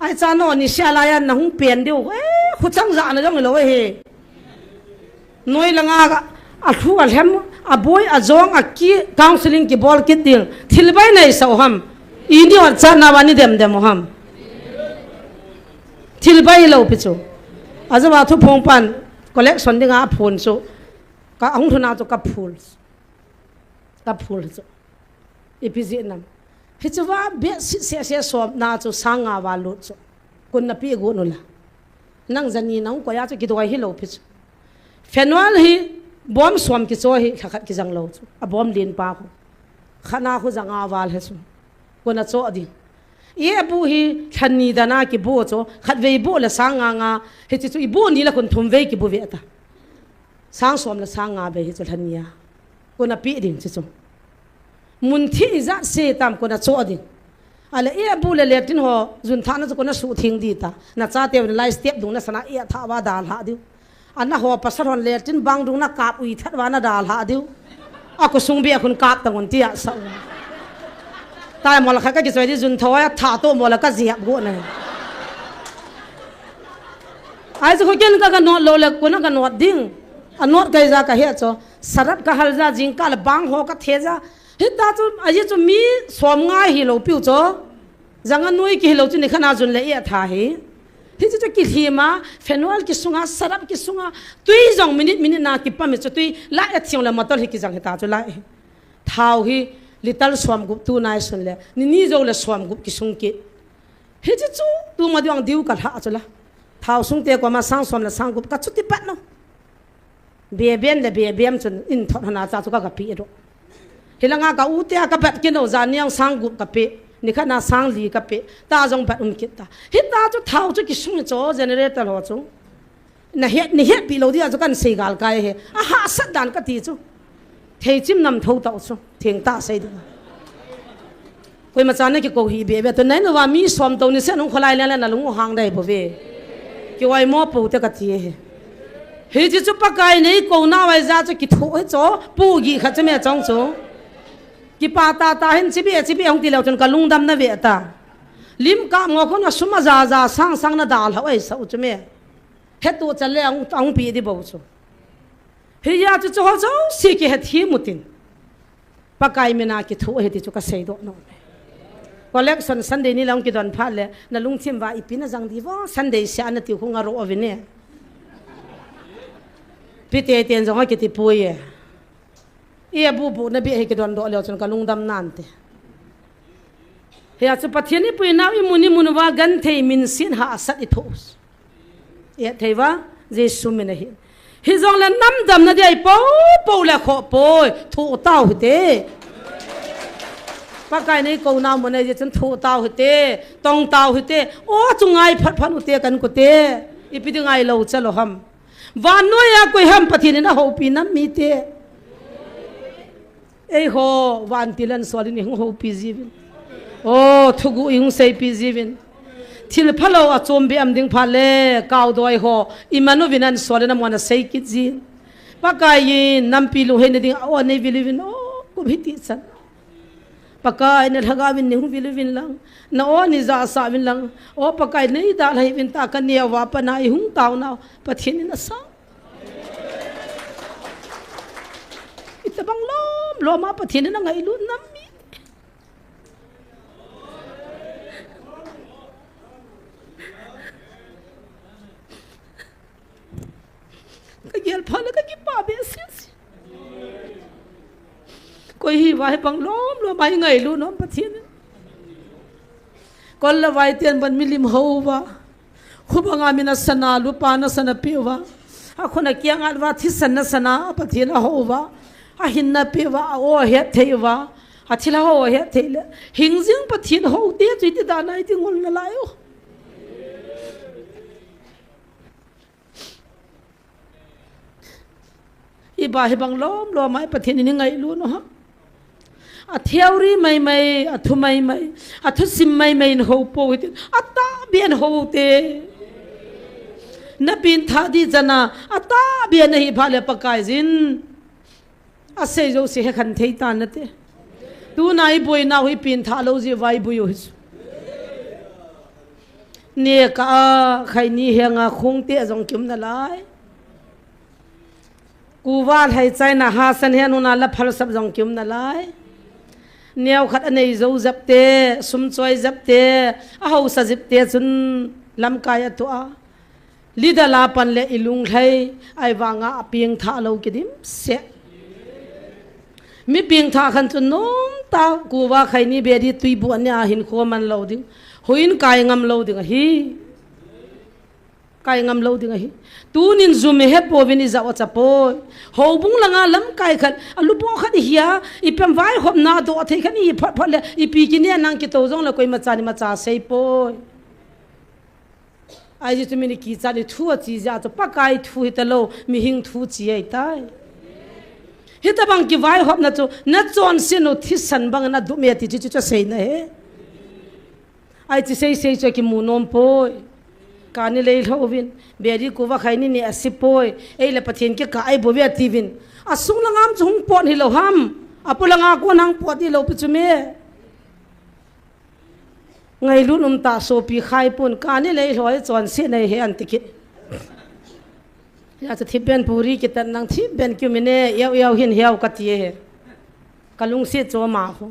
Ai cha no ni sia la ya na hung pen diu. Eh, khu chang ja na jong lo he. Noi langa a thu a lhem, a boi, a jong, a ki, counseling kibol kit ding. Thil bai nei sa ham. I ni ot cha na ba ni dem dem ham. Thil bai lo pi chu. A ja ba thu phong pan collection dinga phun chu. Ka hung thuna chu ka phul. Ka phul chu. Ipi jeh nam. Hichu va be si se se som na chu sang nga va lut chu. Kun na pi gu nu la. Nang jani nang ko ya chu kidoi hi lo pi chu. Phenol hi bom som kicho hi lhakhat kijang lo chu. A bom lin pa khu. Khana khu jang a val he chu. Kun a cho ding. I bu hi lhani dana kibu chu. Khat vei bu le sang nga nga. Hichi chu i bu ni la kun thum vei kibu ve ta. Sang som le sang nga vei hi chu lhani a. Kun a pi ding chi chu. Mun thi i jat se tam kun a cho ding. A le e bu le le tin ho jun tha na chu kun a su thing di ta. Na cha te lai step dung na sana e tha va dal ha diu. A na ho pasal hon le tin bang dung na kap ui that va na dal ha diu. A ko sung bi a kun kap ta ngun ti a sa u. Tai mol kha ka ki choi di jun tho a tha to mol ka ji hap go na. Ai chu ko ken ka ka not lo le kun a ka not ding. A not kai ja ka he cho. Sarat ka hal ja jing ka le bang ho ka the ja. Hita chu, a ji chu mi som nga hi lo piu cho. Janga nui ki hi lo chu ni khana jun le e tha hi. Hi chu chu ki lhima, phenol ki sunga, sarap ki sunga, tui jong minute minute na ki pami chu tui, la e thiang le matol hi ki jang hita chu la e. Thau hi, lital som gup tu nai sun le, ni ni jo le som gup ki sung ki. Hi chu chu, tu ma diu ang diu ka lha chu la. Thau sung te ko ma sang som le sang gup ka chu ti pat no. Beben le beben chun in thot hana cha chu ka ka pi do. Hilanga ka u te a ka bat kin do ja niang sang gup ka pi. Ni khana sang li ka pi. Ta jong bat um kit ta. Hita chu thau chu ki sung cho generator ho chu. Na het ni het pi lo dia chu kan sei gal kai he. A ha sat dan ka ti chu. Thei chim nam tho ta chu. Theng ta sei ding. Koima cha na ki ko hi be be to nai no va mi som to ni se nung kholai le le na lung u hang dai bo ve. Ki wai mo po te ka ti he. Hi chi chu Pakai nei ko na wai ja chu ki tho he cho pu gi kha chu me chong chu. Ki pa ta ta hin chi be chi be hong ti leu chun ka lung dam na ve ta. Lim ka ngo ko na suma ja ja sang sang na dal ha wai sa u chu me. He tu cha le ang ang pi di bo chu. Hi ya chu chu ho chu si ki he thi mutin. Pakai mina ki thu he ti chu ka sei do no. Collection Sunday ni lang ki don pha le na lungthim va ipi na jang di vo Sunday sia na ti khu nga ro ovine. Pi te ten jong ha ki ti pui e. I bu bu na bi he ki don do le chun ka lungdam nan te. Hi a chu Pathian i pui nau i mun i mun va gan thei min sin ha sat i thu. E thei va, Jesu min a hi. Hi jong le nam dam na dia i po, po le kho poi, thu tau hi te. Pakai nei ko na mo nei je chun thu tau hi te, tong tau hi te. O chu ngai phat phat u te kan ku te. I pi di ngai lo cha lo ham. Van noi a koi ham Pathian in a ho pi nam mi te. Ei ho, van ti lan sual in i hung ho pi jiuvin. O, thugu i hung sei pi jiuvin. Thil phalo a chom bi am ding pha le, kau doi ho, i manu vin an sual in a muan a sei kit jin. Pakai in nampi lu hei na ding a o nei vil uvin, o, kum hi ti chan. Pakai na lhaga vin ni hung vil uvin lang. Na o ni ja sa vin lang. O, Pakai nei da lai vin ta ka nia va pa na i hung tau na. Pathian in a sa. Itabang lom lom a Pathian in a ngailut nam mi. Ka gel pha le ka kipa be sia sia. Koi hi va hi bang lom lom a i ngailut nom Pathian in. Kol le vai ten ban milim ho va. Khu banga min a sana, lupa na sana pe va. A khun a kiang at va, thisan na sana, a Pathian a ho va. A hin na pe va, a o a het thei va. A thil a ho a het thei le. Hing jing Pathian ho te chu i ti dan a i ti ngol na lai u. I ba hi bang lom lom a i Pathian in i ngailut u ha. A theory mai mai, a thu mai mai, a thusim mai mai in ho po hi tin, a tahbeh in ho te. Na pengthah di jana, a tahbeh in a hi pha le Pakai jin. A sei jouse he khan thei ta na te. Tuna i boina u hi pengthah lo ji vai boi u hi chu. Neh kah a khaini henga khongte jong kium nalai. Kuva lhai chaina hasan he nuna la phalsap jong kium nalai. Neo khat anei jou japte, sum choi japte, ahausa jipte chun lamkai a tua. Lidala pan le ilung lhai, ahivanga apeng tha lou kidim se. Mi peng tha khan chu nom ta kuva khaini bedi tui bu ania hin kho man lou ding. Hoin kai ngam lou ding ahi. Kai ngam lou ding ahi. Tunin jum he povin ijao cha poi. Houbung langa lamkai khat, alupo khat ihia, ipem vai hopna do thei khat iphot phot le, ipi kine nang kito jong le koima chan imacha sei poi. Ahi chu mi ni kichat ni thu achi ja chu Pakai thu hita lou, mihing thu chi ahi tai. Hitabang kivai hopna chu, nachonse u thisan bang nadum e ti chu chu seina he. Ahi chu sei sei chu kimu nom poi. Kani lei lhouvin, bedi kuva khaini neh asi poi. Ei le Pathen kikah ahi bou ve atiuvin. Asung langa chu hung pot hilou ham. Apo langa kon hung pot hilou pi chu me. Ngailut um ta sopi khai pon kani lei lhoi chonse nei he anti kit. Hia chu thipben puri kitan nang thipben kiu mine yau yau hin hiau kati he. Kalungset chu ama khu.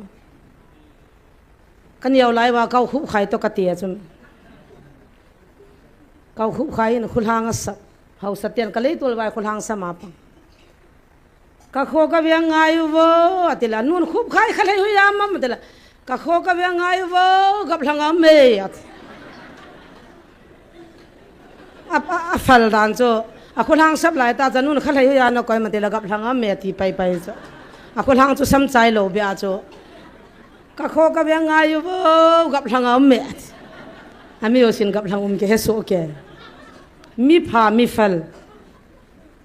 Kan yau lai uva kau khu khai to kati a chu. Kau khu khai in khulhang asap. Hausa ten kalei tol vai khulhang sa ma pang. Ka kho ka veng ngai uvo, atile, nun khup khai khalei hui am am, atile, ka kho ka veng ngai uvo, gap lhang am e, ati. A, a, afal dan chu, akhulhang sap lai ta cha nun khalei hui ana koi ma tile gap lhang am e, ati pai pai chu. Akhulhang chu sam chai lou bia chu. Ka kho ka veng ngai uvo, gap lhang am e, ati. Ami usin gap lhang um ke he so ke. Mi pha, mi fal.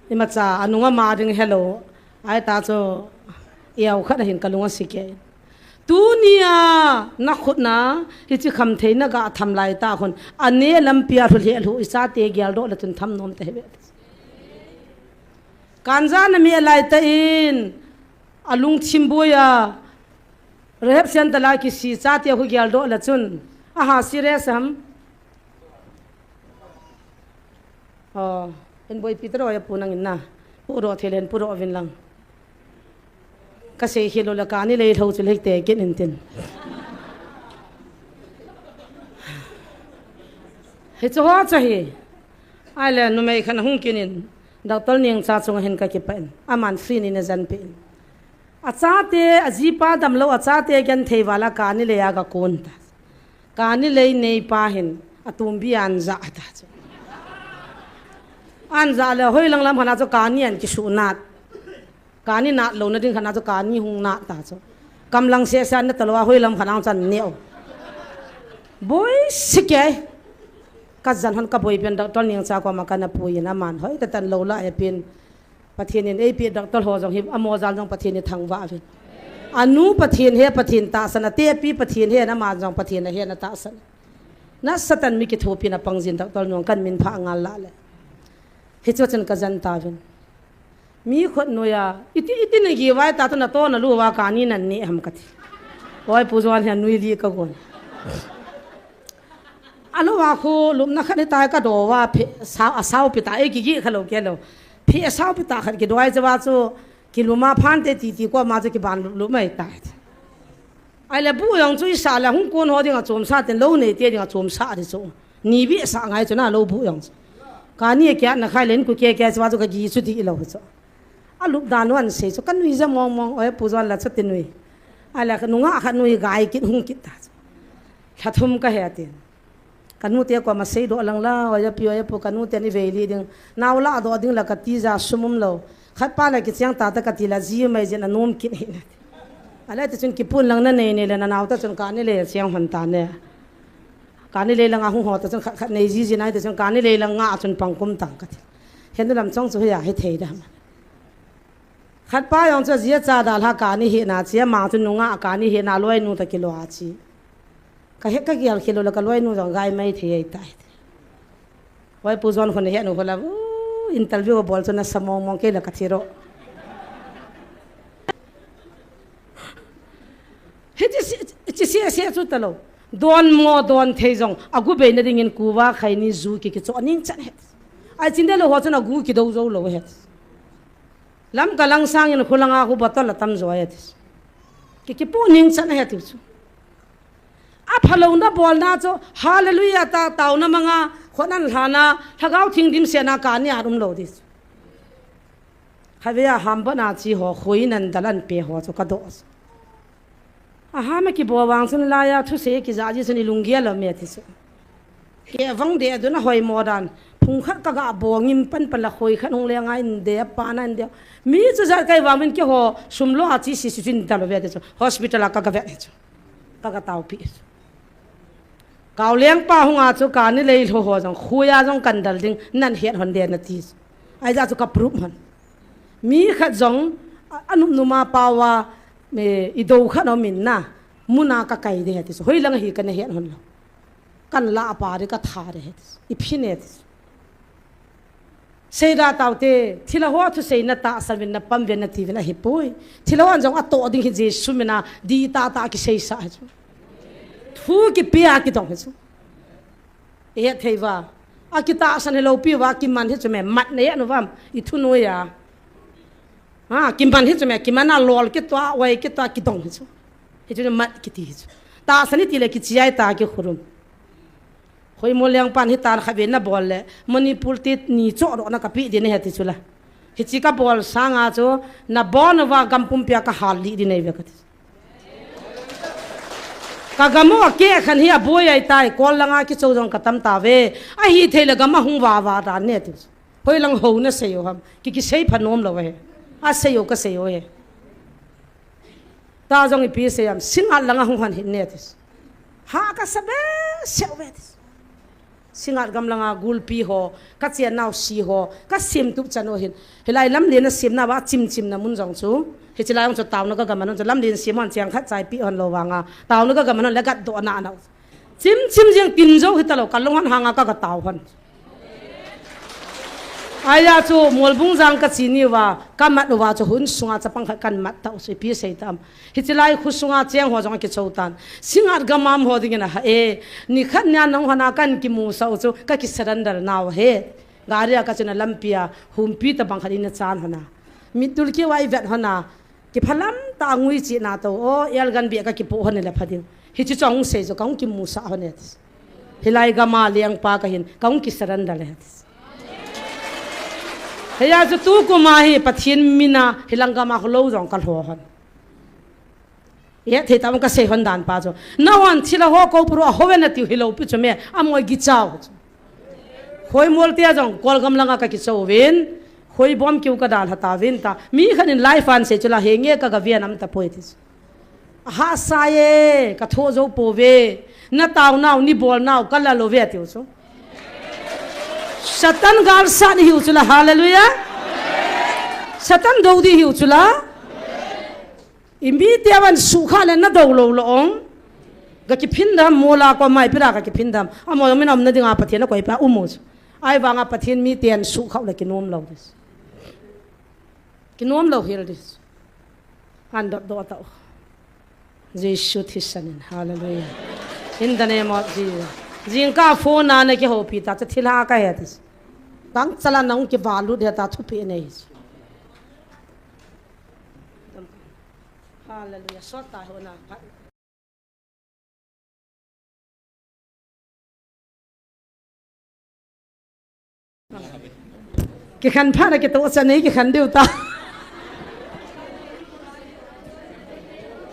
Imacha, anunga ma ding helou. Ahi ta chu, iau khat ahin kalung asi ke. Tunia, nakhut na, hichi khamthei naga tham lai ta khun. Ane lampi a lhu lheh lhu, ichate geldoh le chun tham nom ta hebe. Kanja nami alai ta in, alungthim boiya, rehab center la kisi chate khu geldoh le chun. Aha serious ham. Oh, in boipi taro ya pu nang in na. Pu ro thelen pu ro vin lang. Ka sei hi lo la kani lei lho chu lei te kin in tin. Hichu ho chu hi. Ahile numei khan hung kin in. Doctor Nengcha chunga hin ka kipan. Aman free ni na jan pe in. Achate, ajipa damlou, achate genthei vala kani lei a ga kun ta. Kani lei neipa hin, atumbi anja ta chu. Anja le hoilang lam khana chu kani an kisu nat. Kani nat louna ding khana chu kani hung nat ta chu. Kamlang sesa na talou a hoilam khana chan neo. Boi sike. Ka jan hon ka boipen Doctor Nengcha koma kana puiyin aman hoi tatan lou la e pin. Pathen in eipi doctor ho jong hi, amo jal jong Pathen in thangvah uvin. Anu Pathen he Pathen tahsan, atepi Pathen he, ama jong Pathen ahe na tahsan. Na Satan mi kithopi na pangjin doctor nung kan min pha ngal la le. Hichu chun ka jan tauvin. Mi khut noiya, iti, iti na gi vai ta tu na to na lu va kani nan ne ham kati. Oi pu Johan hi anui li ka gon. Alou a khu lupna khat ni tai ka do va phe, sa, asau pi ta, e, kigi kha lou ke lou. Phe asau pi ta khat kidoi che va chu, kiluma phan te titi ko ma chu kiban lup lup mai tai. Ahile bu jong chu isa le hung kon ho dinga chom sa ten lou nei te dinga chom sa di chu. Ni bi sa ngai chu na lou bu jong chu. Kani kia na khai len ku ke ke che va chu ka gi chu di lou chu. Alup dan u an sei chu, ka nui ja mong mong, oi pu Johan la chu ti nui. Ahile ka nunga kha nui gai kit hung kit ta chu. Lha thum ka he tin. Ka nu te koma seidoh lang la, oi api, oi apu, ka nu ten i vei li ding. Nau ladoh ding la ka ti ja sum um lou. Khat pa la kicheng ta ta ka ti la ji mai jin anom kit hi na. Ahile ti chun kipun lang na nei nei le na nau ta chun kani lei cheng hon ta ne. Kani lei langa hung ho ta chun khat khat nei ji ji nai ta chun kani lei langa chun pang kum tang ka ti. Henu lam chong chu hia hi thei da. Khat pa jong chu jia cha dalha kani hina, chia ma chu nunga kani hina, loinu ta kilo a chi. Ka he ka gial khilo la ka loinu jong gai mai thei ai tai. Oi pu Johan khun he nu khola, u, interview bol chu na sa mong mong ke la ka thiro. Hichi si, chi si, si chu ta lou. Don mo don thei jong, agu beina dingin kuva khaini ju ki kicho ning chan het. Ai chin de lo ho chun agu kido jo lo het. Lamka lang sangin khulanga khu bottle atam jo het. Ki kipu ning chan het chu. Aphalou na bolna chu, hallelujah ta, tauna manga, khon an lhana, Lhagao Theng dimsetna kani a um lo dis. Khatvei a ham bana chi ho, khoi nan dalan pe ho chu ka do. Aham a kibo vang chun laiya thusei kija ji chun i lunggel lo me ti chu. Kei vang de duna hoi mo dan. Phung khat ka ga bo ngim pan pan la khoi khat hung le ngai in de pa na in de. Mi chu jat kai vang min keiho sum lo a chi si si chin dal ve ti chu. Hospital a ka ga ve ti chu. Ka ga tao pi. Kau leng pa hung a chu kani lei lho ho jong, khuya jong kan dal ding, nan het hon de na ti. Ai ja chu ka proof hon. Mi khat jong, a, anum numa pawa, me, i do khat om in na, muna ka kai de ti chu. Hoi lang hi ka na het hon lo. Kan la pa de ka tha de ti chu. I phin e ti chu. Seida taute, thilha ho thusei na tahsan vin na pam vin na ti vin ahi poi. Thilha ho an jong a to ding hi Jesu mina di ta ta ki sei sa hi chu. Thu ki pia ki dong hi chu. E thei va. A ki tahsan hi lo pi va ki man hi chu me mat na ya no vam. I thu no ya. Ha, ki man hi chu me ki man a lol ki to a wai ki to a ki dong hi chu. Hi chu mat ki ti hi chu. Tahsan hi ti le ki chiai ta ki khurum. Hoi mo leng pan hi tan kha ve na bol le, Manipur ti ni cho ro na ka pi di ne he ti chu la. Hi chi ka bol sanga chu, na bon va gam pum pia ka hal li di nei ve ka ti. Ka gam o ke khan hi a boi ai tai, kol langa ki cho jong ka tam ta ve. A hi thei le gam a hung va va dan ne ti chu. Hoi lang ho na sei o ham, ki ki sei pha nom lo he. A sei o ka sei o he. Ta jong ipi sei am, Singat langa hung han hin ne ti chu. Ha ka sa be, seu ve ti chu. Singat gam langa gulpi ho, ka chian nau si ho, ka sim tup chan o hin. Hilai lam le na sim na va chim chim na mun jong chu. Hi chi lai jong chu tau na ka gam an chu lam le sim hon chiang khat chai pi hon lo vanga. Tau na ka gam an le gat do na na. Chim chim jeng tin jo hi ta lo, ka long han hanga ka ga tau hon. Aya chu Molbung jang ka chi ni va, ka mat uva chu hun sunga chapang khat kan mat ta u se pi sei tam. Hi chi lai khu sunga cheng ho jong ki cho tan. Singat gam am ho dingin a ha e. Ni khat nia nong hana kan ki mu sa u chu ka ki surrender nau he. Gari a ka chuna lampi a humpi ta bang khat in a chan hana. Mitul ki wai vet hana. Ki phalam ta ngui chi na to o, el gan bia ka ki pu hon le pha ding. Hi chi chong sei jo ka hung ki mu sa hon et. Hilai gam a liang pa ka hin, ka hung ki surrender le. Heya chu tu kuma hi Pathian mina, hilang gam a khu lo jong ka hlo hon. Ye thei ta ka sei hon dan pa chu. Na hon thilha ho ko puru a ho ve na tiu hi lo pi chu me, a moi gi chau. Hoi mol tia jong, kol gam langa ka ki cho vin, hoi bom kiu ka dal ha ta vin ta. Mi khan in lai fan sei chu la he nge ka ga vian am ta poi ti chu. Ha sa ye, ka tho jo po ve. Na tau nau, ni bol nau, ka la lo ve tiu chu. Satan gal sa ni hiu chu la, hallelujah. Satan do di hiu chu la. I mi te van su kha le na do lo lo ong. Ga ki phin dam mo la ko mai pira ga ki phin dam. A mo min om na dinga Pathian ko ipa umu. Ai vanga Pathian mi ten su kha le ki nom lo dis. Ki nom lo hil dis. An dot dot tau. Jesu thisan in. Hallelujah. In the name of Jesus. Jing ka phone na ne ki ho pi ta cha thilha ka he dis. Tang chala nong ki valut he ta thu pi nei. Hallelujah. Sot ta ho na. Ki khan pha na ki to cha nei ki khan diu ta.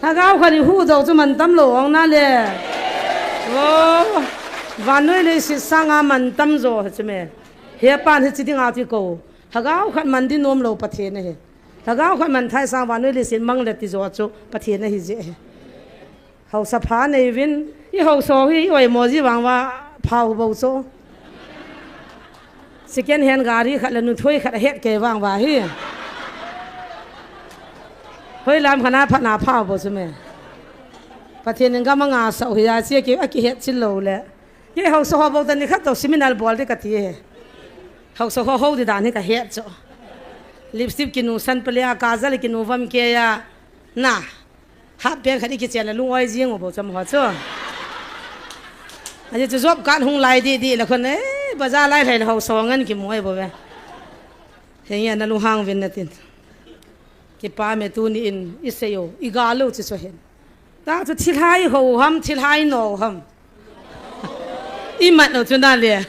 Lhagao khan i hu do chu man tam lo ong na le. Wo. Vannoi leiset sanga man tam jo ha chu me. He pan hi chi dinga ti ko. Lhagao khan man di nom lo Pathian ahi. Lhagao khat man thai sang vannoi leiset mang le ti jo chu Pathian ahi je. Haosa pha nei vin, i haosa hi i oi mo ji vang va phao bo chu. Second hand gari khat le nuthoi khat a het kei vang va hi. Hoi lam khana phat na phao bo chu me. Pathian in gam a nga sa hi a chi ki a ki het chi lo le. Ye haosa ho bo ta ni khat to seminar bol di ka ti he. Haosa ho ho di dan hi ka het chu. Lipstick ki nu san pele a kajal ki nu vam ke ya. Na. Hap pen khat i ki chen la lung oi jing u bo cham ho chu. Ajeh chu job card hung lai didi le khun, eh, bazar lai lai le hausa ngan kimu ai bou ve. Henge, nalunghang uvin natin. Kipa me tuni in, isei u, iga lou chu chu hin. Tah chu thilha iho ham, thilha ino ham. Imat u chu nale.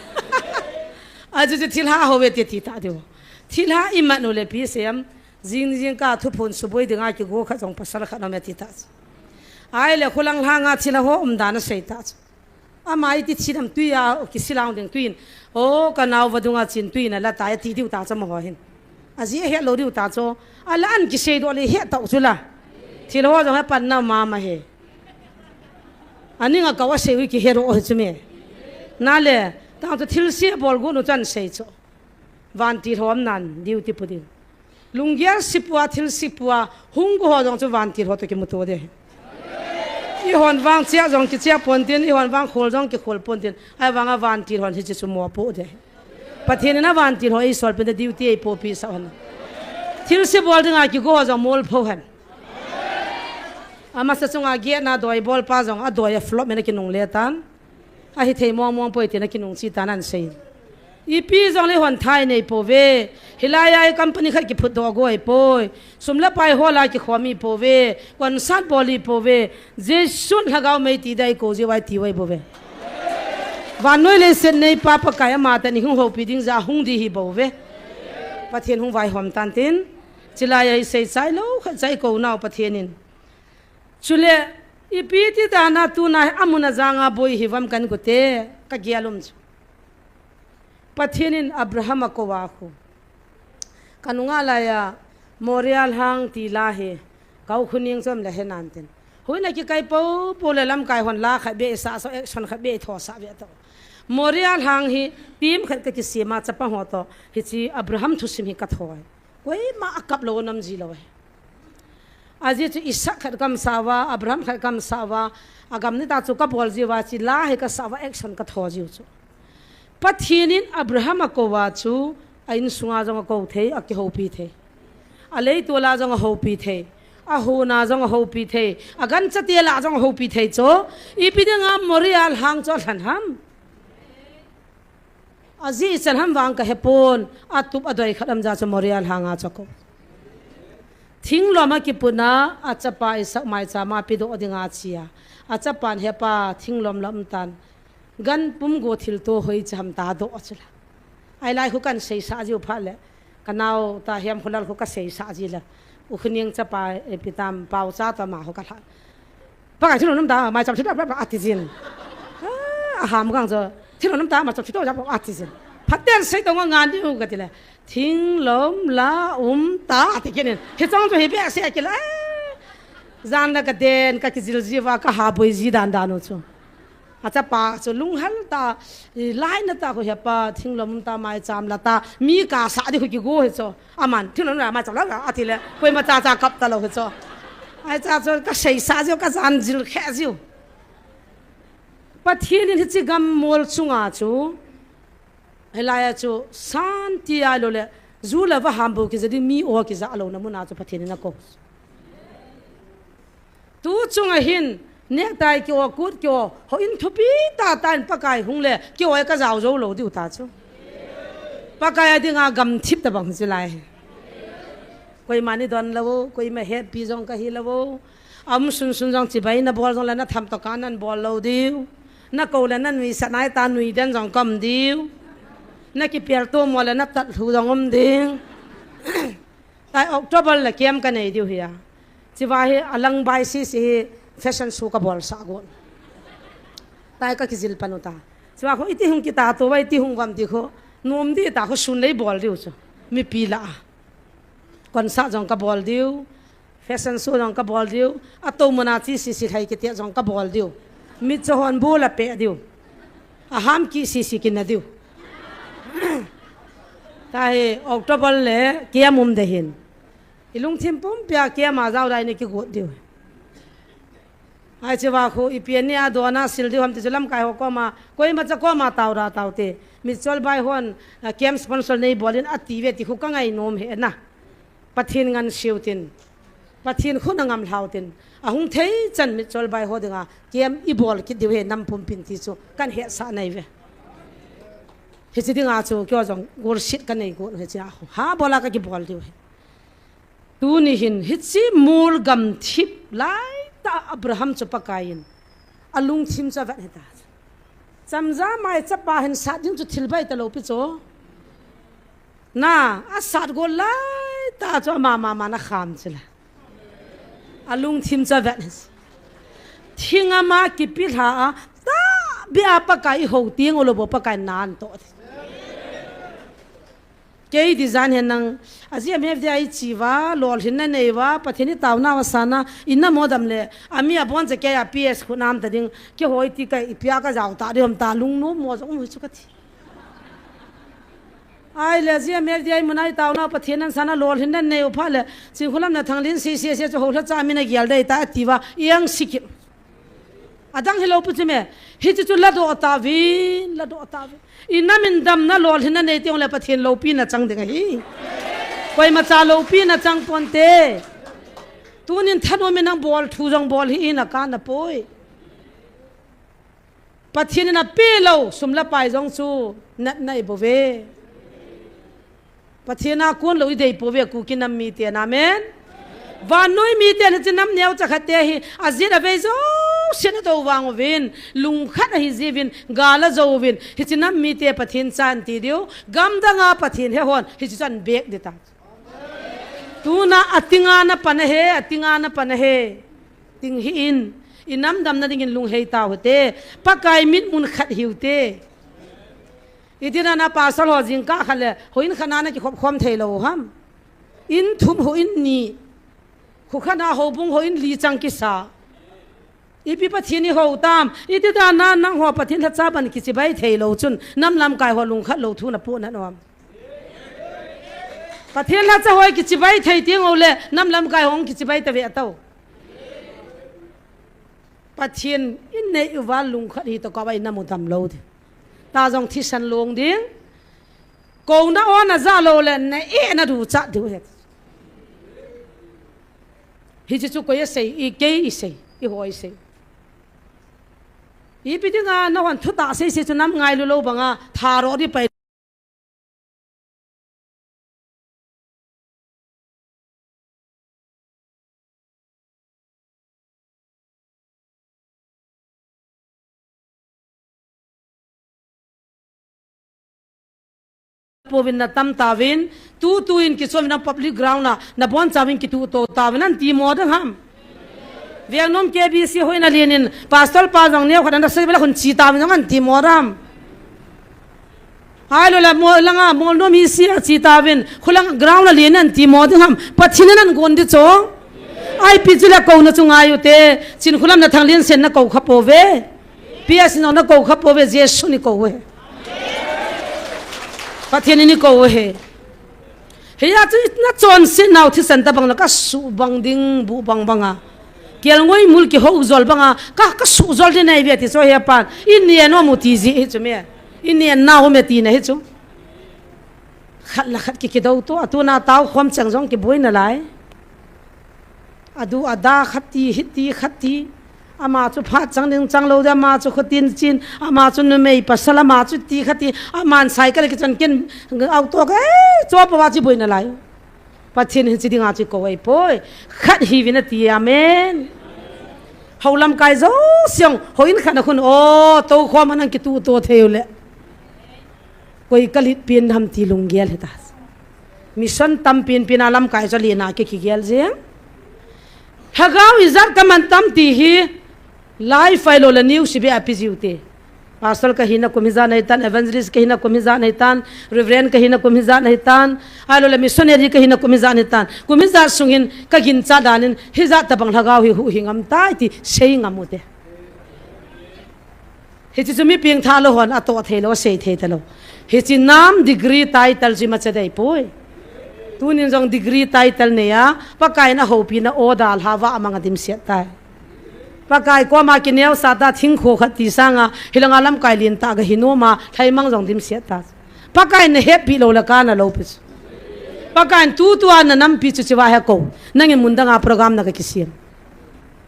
Ajeh chu thilha ho ve ti, ti ta diu. Thilha imat u le ipi sei em, jing jingkah thuphon suboi dinga kigo khat jong pasal khat nom e ti ta chu. Ahile khulang lhanga thilha ho umdan asei ta chu. Ama iti thi dam tui a, kisilang ding tui in. O, ka nao vadunga chin tui in ala tai ati diu ta chu amaho hin. Ajeh ahet lou diu ta chu. Ala an kisei doh le het tau chu la. Thilha ho jong he pan nau mama he. Aning a kau asei u kihe doh hi chu me. Nale, tah chu thilse bol got u chu ahin sei chu. Vantil ho umnan, duty pu ding. Lunggel sepua, thil sepua, hung got ho jong chu vantil ho toh kimuto ding. Eihon vang chia jong kichia pontin, eihon vang khol jong kikhol pontin, ahivanga vantil hon hiche chu mopo ding. Pathen in avantil ho eisol pin te duty eipohpi sah hon. Thilse bol dinga kigo ho jong molpho hen. Amasa chunga gate na doi bolpa jong adoi a flop in akinungle tan. Ahithei mong mong poi tin akinung chi tan ahin sei. Ipi jong le hon thai nei pouve. Hilai a company khat kiphut doh goi poi. Sum le pai hol a kikhom i pouve. Concert bol i pouve. Jesun lhagao mei ti dai ko jiu vai ti vai bouve. Vannoi leiset neipa Pakai amatah in eihung houpi ding jeh a hung ding hi bouve. Pathen hung vaihom tan tin. Chulai a isei chai lou khat chai kou nau Pathen in. Chule, ipi ti dan a tuna hi amun ajang a boi hi vam kan kote, kagel um chu. Pathen in Abraham akou a khu. Kanunga lai a, Moria lhang ti la hi, ka u Khuneng chu aum le he nan tin. Huin a kikai pou pou le lamkai hon la khat beh isah sah, action khat beh itho sah ve tau. Moria lhang hi, team khat kakisem a chapa ho toh, hiche Abraham thusim hi kathoi. Koima akap lou nom ji lou e. Ajeh chu Isaac khat kaum sah uva, Abraham khat kaum sah uva, agam ni tah chu kabol jiu va, hiche la hi kasah uva action katho jiu chu. Pathen in Abraham akou a chu, a insunga jong akou thei, akihoupi thei. A leitol a jong ahoupi thei. A hon a jong ahoupi thei. A gancha tel a jong ahoupi thei chu. Ipi dinga Moria lhang chu alhen ham. Ajeh ichan ham vang kahe pon, atup adoi khat um jeh chu Moria lhang a chu akou. Thinglom akiput na, achapa Isaac maicham a pedoh dinga achea. Achapan hepa thinglom la um tan. Gan pum go thilto hoi cha ham ta doh chu la. Ahilai khu kan seisah jiu phat le. Ka nao ta Hemkholal khu kaseisah ji la. U Khuneng chapa, eh, ipi tam, Paocha toh ama khu kalha. Pakai, thinglom um ta, maicham thilto, ati jin. Ah, aham gang chu, thinglom um ta, maicham thilto, ati jin. Phaten sei tong ngan diu kati le. Thinglom la um ta, ati kit in. Hichong chu hi behseh kit le. Eh, jan la kaden, kakijil ji uva, kaha boi ji dan dan u chu. Achapa chu lunghel ta, i lainat a khu hepa, thinglom um ta, maicham la ta, mi kasah ding khu kigo hi chu. Aman, thinglom la, maicham la, ati le, koima cha cha kap talou hi chu. Ahi cha chu, kaseisah jiu, kajan jil khe jiu. Pathen in hiche gam mol chunga chu, hilai a chu, santi ahilou le, ju le vaham bou kija ding, mi o kija louna mun a chu Pathen in akou. Tu chunga hin, nehtai kio, kut kio, houin thupi tah tah in Pakai hung le, kio a kajao jou lou diu ta chu. Pakai a dinga gamthip tabang chu lai. Koima nei don lou, koima hetpi jong kahi lou. Aum sun sun jong chibai nabol jong le natham toh ka nan bol lou diu. Nakou le nanuisat nai ta nui den jong kaum diu. Nakipel tomo le natat lhu jong um ding. Tai October le camp kanei diu hi a. Chiva hi alang bai sisi hi fashion show kabolsah got. Tai kakijil pan u ta. Chiva khu iti hung kitato uva iti hung uvam ti khu. Nom di ta khu sun lei bol diu chu. Mipi lah a. Concert jong kabol diu. Fashion show jong kabol diu. Atou mun a chi sisi lhai kiti jong kabol diu. Mitcho hon bol a peh diu. Aham ki sisi kina diu. Tahi October le camp um ding ahin. Ilungthim pumpi a camp a jaodai nei kigot diu. Ahi cheva khu ipi a nei a dona sil diu ham ti chu lamkai ho koma, koima cha koma tao da tao te. Mitchol bai hon, ah, camp sponsor nei bol in ati ve ti khu ka ngai nom he na. Pathen ngan siu tin. Pathen khut a ngam lhau tin, ahung thei chan mitchol bai ho dinga, kem i bol kit diu he nam pumpin ti chu, kan hetsah nai ve. Hichi dinga chu, kyo jong, gol sit ka nei go, hichi a, ha bola ka ki bol diu he. Tuni hin, hichi mul gam thip lai ta Abraham chu Pakaiyin, alungthim chu avet hita. Chamja mai chapa hin sat ding chu thil bai ta lo pi chu. Na, asat go lai ta chu ama mama na kham chila. Alungthim chu avet his. Thing ama kipi lha a, ta bia Pakai i ho ting u lo bo Pakai nan to. Kei di jan hen nang, a G M F D I chi va, lolhinna nei va, Pathen i tauna va sana, i na mo dam le, ami a bon che kei a P S khu nam ta ding, ke hoi ti ka i pia ka jau ta di hom ta lung no mo jong mu chu ka ti. Ai le, a G M F D I mun a i tauna Pathen an sana lolhinna nei u pha le, Chinkholam na Thanglin si si si chu ho hla cha mi na gial dei ta ti va, iang sikip. Adang hi lo pu chu me. Hichi chu la do ta vin, la do ta vin. I nam in damna lolhinna nei teng le Pathen loupina chang ding ahi. Koima cha loupina chang ponte. Tunin thanom in nang bol thu jong bol hi in a ka na poi. Pathen in a pe lo, sum la pai jong chu natna i bou ve. Pathen a kon lo i dei pou ve Kuki nam miten, amen. Vannoi miten hichi nam neocha khat te hi, a jit a vei jousen a tou vang uvin, lungkhat ahi jiuvin, gal a jou uvin, hichi nam mite Pathen cha in ti diu, gamdang a Pathen he hon, hichi chu an bek di ta. Tuna a ting a na pan ahi, a ting a na pan ahi. Ting hi in, i nam damna dingin lunghei tau hite, Pakai mitmun khat hiu te. I ti na na pasal ho jingkah khat le, houin khat na na kikhop khom thei lo ham. In thum houin ni, khu khat na houbung houin li chang kisa. Ipi Pathen i hou tam, i ti ta na nang ho Pathen lhacha ban kichibai thei lo chun, nam lamkai ho lungkhat lo thu na pu na nom. Pathen lhacha hoi kichibai thei ting o le, nam lamkai hong kichibai ta ve a tau. Pathen in nei uva lungkhat hi to ka bai na mu dam lo di. Ta jong thisan long ding. Ko na o na ja lo le na e na du cha diu het. Hichi chu koi a sei, i kei i sei, i hoi sei. Ipi dinga na hon thu ta sei sei chu nam ngailu lo banga, tha ro di pai. Pouvin na tam tauvin, tu tu in kichom na public ground a, na bon chauvin kitu to tauvin an ti mo dang ham. Veng nom K B C hoi na lin in, pastor pa jong neo khat an da sei bela khun chi tauvin jong an ti mo dam. Ai lo la mo langa, mo nom hi si a chi tauvin, khulang ground a lin an ti mo ding ham, Pathen in an gon di cho. Ai pi chu la ko na chu ngai u te, Chinkholam na Thanglin sen na ko kha po ve. P S no na ko kha po ve, Jesu ni ko ve. Pathen ni ko ve. Hia chu na chonse nau thisan ta bang la ka su bang ding bu bang bang a. Kel ngoi mul ki ho jol bang a. Ka, ka su jol ding nai ve ti so hia pan. In ni no mu ti ji hi chu me. In ni na ho me ti na hi chu. Khat la khat ki ki do to. A tu na tau khom chang jong ki boi na lai. A du a da khat ti, hiti khat ti. Ama chu phat chang ding chang lo de, ama chu khutin chin, ama chu numei pasal, ama chu ti khat ti, aman cycle kichan kin auto ka, eh, cho pa wa chi boi na lai. Pathen hin chi ding a chi ko ai poi. Khat hi vin a ti, amen. Ho lamkai jo siang, ho in khat na khun, o, to khom anang kitu to thei u le. Koi ka lit pin ham ti lunggel hita. Mission tam pin pin a lamkai cho lina ki kigel jeng. Lhagao ijat ka man tam ti hi live file lo la news ibe a pi jiu te. Pastor ka hina kum hijat na hitan, evangelist ka hina kum hijat na hitan, reverend ka hina kum hijat na hitan, ai lo la missionary ka hina kum hijat na hitan. Kum hijat sungin ka gincha danin hijat tabang lhagao hi hu hi ngam tai ti sei ngam u te. Hichi chu mi ping tha lo hon a to thei lo, sei thei ta lo. Hichi nam degree title chi ma cha dei poi. Tunin jong degree title nei a, Pakai na hopi na o dal ha va amang a dim siat tai. Pakai koma ki neo sa ta thing kho khat ti sanga, hilanga lamkai lin ta ga hi no ma, thai mang jong dim siat ta. Pakai na happy lo la ka na lo pis. Pakaiyin tutua na nampi chu chiva he ko. Nangin mundanga program na kakisem.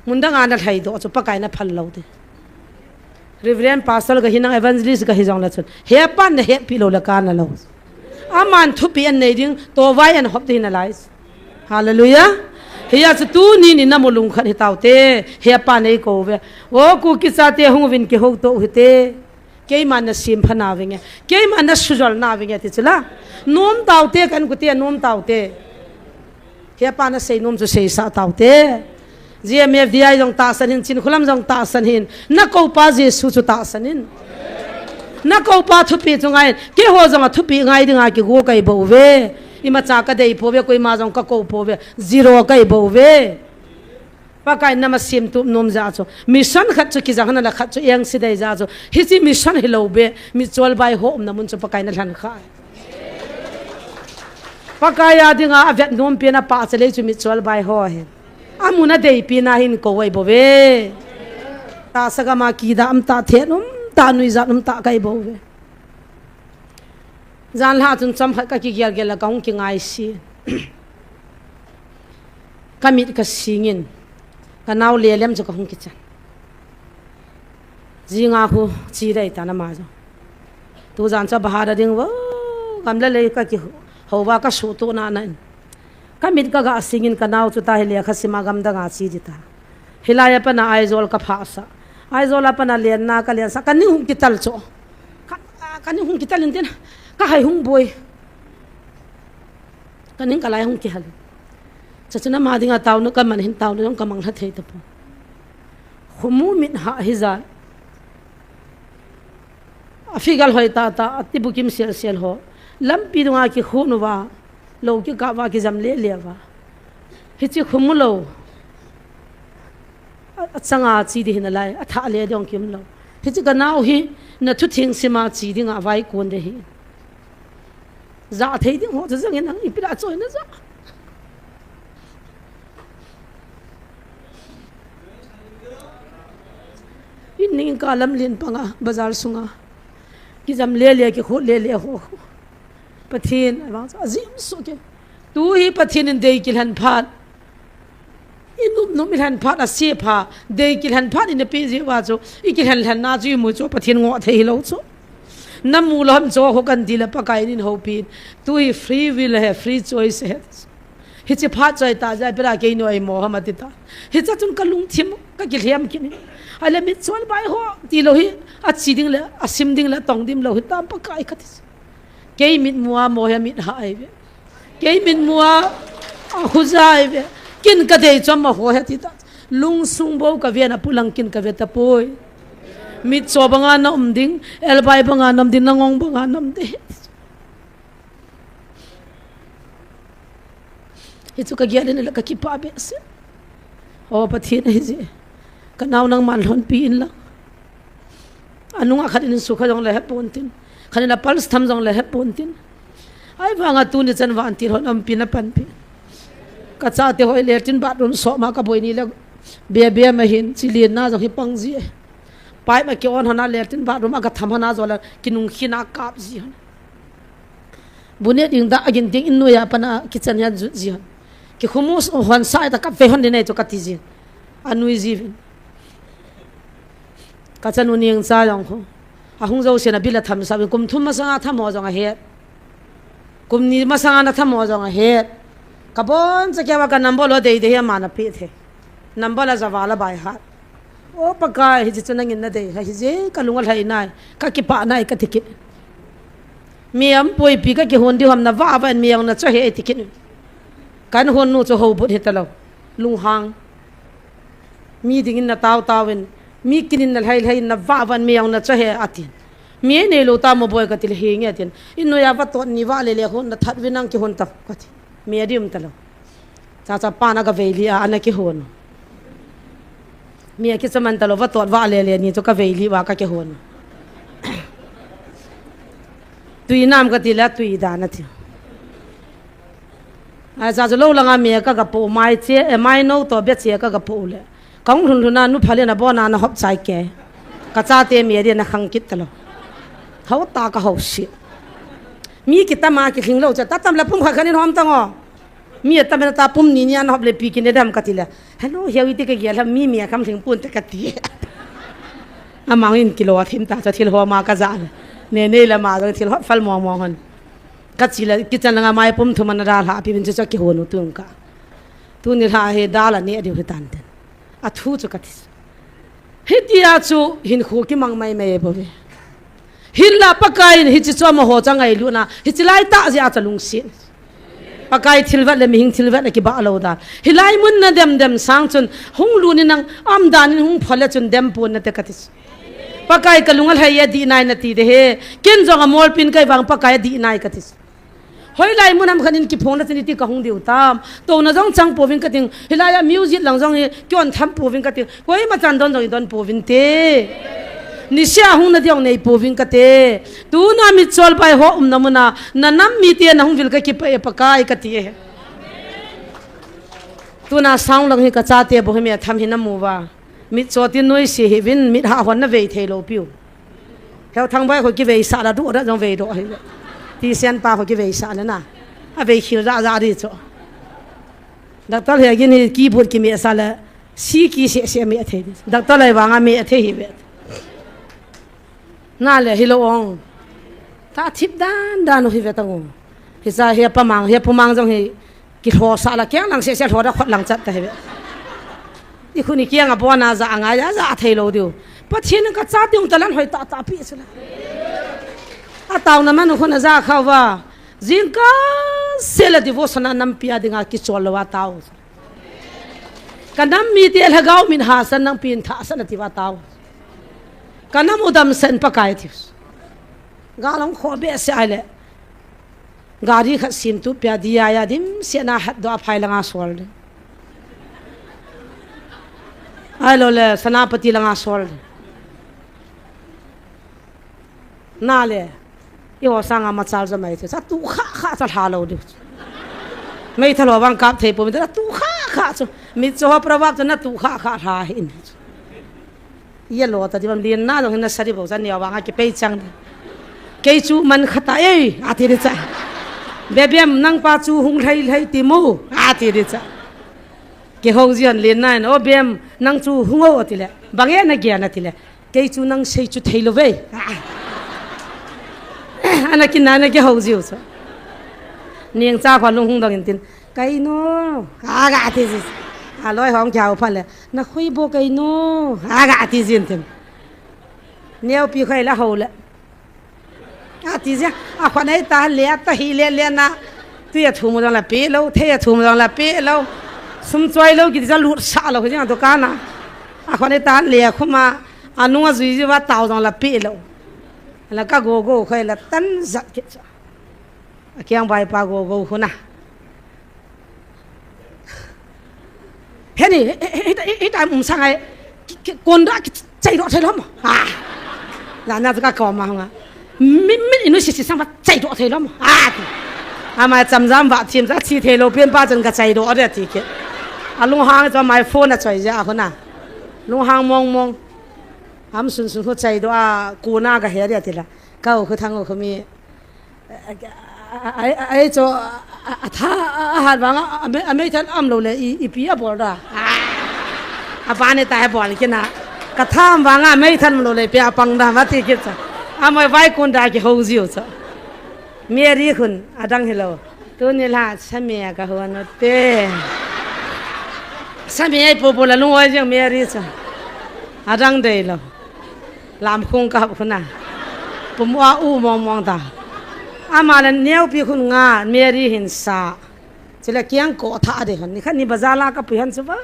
Mundanga na lhaidoh chu Pakaiyin aphal lou te. Reverend Pastor kahi nang, Evangelist kahi jongle chun, hepan na hepi lou le kana lou. Aman thupi anei ding, tovai anhop ding nalai. Hallelujah. Hia chu tuni ni namu lungkhat hitaute, hepa nei kouve. O Kuki chate hunguvin kihouto hite. Keiman nasem pha navinge. Keiman nasujol navinge ti chula. Nom taute, kankute nom taute. Hepa nasei nom chu seisah taute. G M F D I jong tahsan in, Chinkholam jong tahsan in. Nakoupa Jesu chu tahsan in. Nakoupa thupi chu ngai. Keiho jong athupi ngai dinga kigo kahi bouve. Imacha kadei pouve, koima jong kakou pouve. Zero kahi bouve. Pakaiyin nama semtup nom jeh chu. Mission khat chu kijang hana la khat chu engse dei jeh chu. Hiche mission hilou be. Mitchol bai ho umna mun chu Pakaiyin alhan kha. Pakaiya dinga avet nom pena pachalei chu mitchol bai ho ahi. Amun adei pena hin kou ahi bouve. Tahsa gama kida umtah, then umtah, nuijat umtah kahi bouve. Janlhah chun chomkhat kakigel gel a kahung kingaise. Kamit kasingin. Kanao lelem chu kahung kichan. Jinga khu chi dei tan ama jong. Tujan chu bahar a ding vo, gam le lei kakihouva kasuhtoh nana in. Kamit kaga singin kanao chu tahi lekha sima gamdanga che ding ta. Hilai a pana Aizawl kaphahsah. Aizawl a pana lenna kalensah. Kaning hung kital chu. Ka, kaning hung kital in tin. Kahai hung boi. Kaning kalai hung kihal. Chuchun ama dinga taona kaman hin taona jong kamang lha thei tapoi. Khomu mit hah hijat. Afigal hoi tah tah, atibukim sel sel ho. Lampi dunga kikhun uva, lou kikah uva, kijam lele uva. Hiche khomu lou. A, achanga che ding hinalai, athah le ding kium lou. Hiche kanao hi, nathutheng sima che dinga vaikon ding ahi. Jah thei ding ho chu jangin nang ipi la choi naja. In ning in kalam lin panga, bazar sunga. Kijam lele, kikhut lele ho. Pathen, avang chu, ajim soh ke. Tu hi Pathen in dei kilhen phat. Inop nop ilhen phat ase pha, dei kilhen phat ina pe jeh uva chu, ikilhen lhen na chu imu chu Pathen ngoh thei hilou chu. Namu lou ham chu ho kan ti le Pakai in houpi. Tu hi free will ahi, free choice ahi. Hiche phat choi ta jeh a ipi la kei noi mo ham ati ta. Hiche chun kalungthim kakilhem kit in. Ahile mitchol bai ho tilou hi, ache ding le, asim ding le, atong dim lou hitam Pakai kati. Kei mitmua mo hi amit hah ahi ve. Kei mitmua, a, huja ahi ve. Kin kadei chu amaho hi ati ta. Lungsung bou kave na pulang kin kave tapoi. Mitcho banga na um ding, elbai banga na um ding, nangong banga na um ding. Hichu kagel in le kakipah behseh. O Pathen ahije. Kanao nangman lhonpi in lang. Anunga khat in sukha jongle hepon tin. Khat in a pulse tham jongle hepon tin. Ahivanga tuni chan vantil hon umpi na panpi. Kachate hoi latrine bathroom soma kaboi ni le bebe ma hin chilin na jong hi pang ji. Pipe ma ki on hona latrine bathroom a katham hona jole kinung khina kap ji hon. Bune ding da agin ding in noiya pana kitchen a jut ji hon. Kikhumu hon sai ta kap ve hon dinei chu kati ji. Anui ji vin. Kachanu Nengcha jong khu. Ahung jouse na bila tham sa vin kum thum masanga tham ho jong ahet. Kum ni masanga na tham ho jong ahet. Kabon cha keiva ka number lo dei dei hi ama na pe the. Number la jawa la bai hat. O Pakai, hiche chu nangin nadei, hijeh kalung alhai nai, kakipah nai, kati kit. Mi aum puipi kakihon diu ham navah vah in mi jong nacho he ati kit. Kan hon nu chu houbut hitalou. Lunghang. Mi dingin natao tao in, mi kinin nalhai lhai in navah vah in mi jong nacho he ati. Mi neilou ta mo boi kati le henge atin. In noiya vatot ni vah le le hon nathat vin nang kihon ta kati. Mi adium talou. Chacha pan a kavei li a, ana kihon. Mi akichaman talou, vatot vah le le ni chu kavei li uva kakihon. Tui nam kati le, tui dan ati. Acha chu lou langa mi kagapo, mai che, eh, mai nou to be che kagapo le. Kahung lhun lhun a, nu phalin abon a nahop chai ke. Kachate mi adi nakhang kit talou. Hou ta kahou si. Mi kitam a kilhing lou chu, ta tam le pum khat khat in hom tang o. Mi atam le ta pum ni ni an hop le pi kine dam kati le. Hello, hiau iti ka gel ha mi mi a kam lhing pun te kati. Amang in kilo a thim ta chu thil hom a ka ja le. Ne ne le ma jong thil hot fal mong mong hon. Ka chi le kitchen langa mai pum thum ana dalha pi bin chu chu kihon u tung ka. Tuni lha hi dal a ne diu hi tan ten. A thu chu kati. Hitia chu hinkho kimang mai mai bou ve. Hinla Pakai in hiche chu amaho chu angailutna, hiche lai tah jeh a chu alungset. Pakai thilvet le mihing thilvet le kibah lou dan. Hilai mun na dem dem sang chun hung lut in nang umdan in hung phol le chun dem pon nate kati. Pakai ka lung alhai e, adih nai nati de he. Ken jong amolpi in kei vang Pakai adih nai kati. Hoilai mun ham khat in kiphong le chun iti kahung diu tam. Touna jong chang pouvin kating. Hilai a music lang jong hi kion tham pouvin kating. Koima chan don jong idon pouvin te. Niseh a hung na diu nei pouvin kate. Tuna mitchol pai ho umna muna, na nam mite na hung vil kakipah e Pakai kati e. Tuna sound lang hi ka chate bou hi mi atham hi na mu uva. Mitchot in noise hih uvin, mit hah hon na vei thei lou piu. Heu Thangboi kho kivei sah la du da jong vei doh hi. Ti sen pa kho kivei sah la na. Avei khil ja ja di chu. Doctor Hegin hi keyboard kime sa le, si ki se se me thei di. Doctor lai vang a me thei hi ve. Na le hilou ong. Ta thip dan dan u hi ve tang u. Hicha hi pa mang, hi pu mang jong hi kilhosa la kiang lang se se lho da khot lang chat ta hi ve. I khun i kiang a bon a ja ngai a ja thei lou diu. Pathen in ka chate ung talan hoi tah tah pi chu la. A tauna man u khun a ja kha uva. Jingkah se la devotion a nampi a dinga kichol lou a tao. Ka nam mite lhagao min hahsat nang pin thahsat na ti uva tao. Ka nam u damsah in Pakai tiu. Gal hung kho behseh a ahile. Gari khat sem tu pia di a ya dimset na hat doh a phai langa sol di. Ahilou le Senapati langa sol di. Na le. Eiho sanga machal jo mai chu. Sa tu kha kha cha lha lou di. Meithal ho vang kap thei pouvin ta tu kha kha chu. Mi chu ho proverb chu na tu kha kha lha hi in. Yellow ta di bam lin na jong hin na sari bou cha neo vang a kipei chang di. Kei chu man kha ta ei, ati di cha. Bebem nang pa chu hung lhai lhai ti mo, ati di cha. Kihou ji hon lin na in, o Bem, nang chu hung o ati le. Bang e na gel na ti le. Kei chu nang sei chu thei lou ve. Ana kin na na kihou jiu chu. Ningcha kho lung hung dong in tin. Kainu, a ga ti ji. A loi hong kiau pha le. Na khui bo kainu, a ga ti jin tin. Neo pi khai la ho le. Ati jia, a khon ei ta le, ta hi le le na. Tui a thum jong la pe lou, thei a thum jong la pe lou. Sum choi lou kiti jong lut sa lou jing a dukan a. A khon ei ta le khuma, a nung a jui ji uva tao jong la pe lou. La ka go go khoi la tan jat kit cha. A kiang bai pa go go khuna. Heni, he, he, he, he, he, um, sang ai, ki, ki, konda, ki, chai ro thei lom. Ah. La na ka ko ma nga. Min, min inu si si sang ba chai ro thei lom. Ah. Ama cham jam ba thim ja chi thei lou pen pa chan ka chai ro de ti ke. A lung hang cha mai phone a choi ja khuna. Lung hang mong mong. Am sun sun khu chai ro a kona ka he de ti la. Ka u khu thang u khu mi. Ai, ai, ai, chu, a, a, a tha, a, a hat vang a, a, a mei, a meithal am lou le, i, ipi a bol da. A, a pa ne ta he bol kina. Ka tha am vang a, meithal am lou le, ipi a pang da, va ti kit cha. A moi vai kun da kihou jiu cha. Mary khun, a dang hilou. Tuni la, sa me ka hon u te. Sa me ai po po la lung oi jeng Mary cha. A dang dei lou. Lam khung ka hap khuna. Pum a u mong mong ta. Ama le neo pi khun nga Mary hin sa. Chule kiang ko tha de hon. Ni khat ni bazar la ka pui hon chu ba.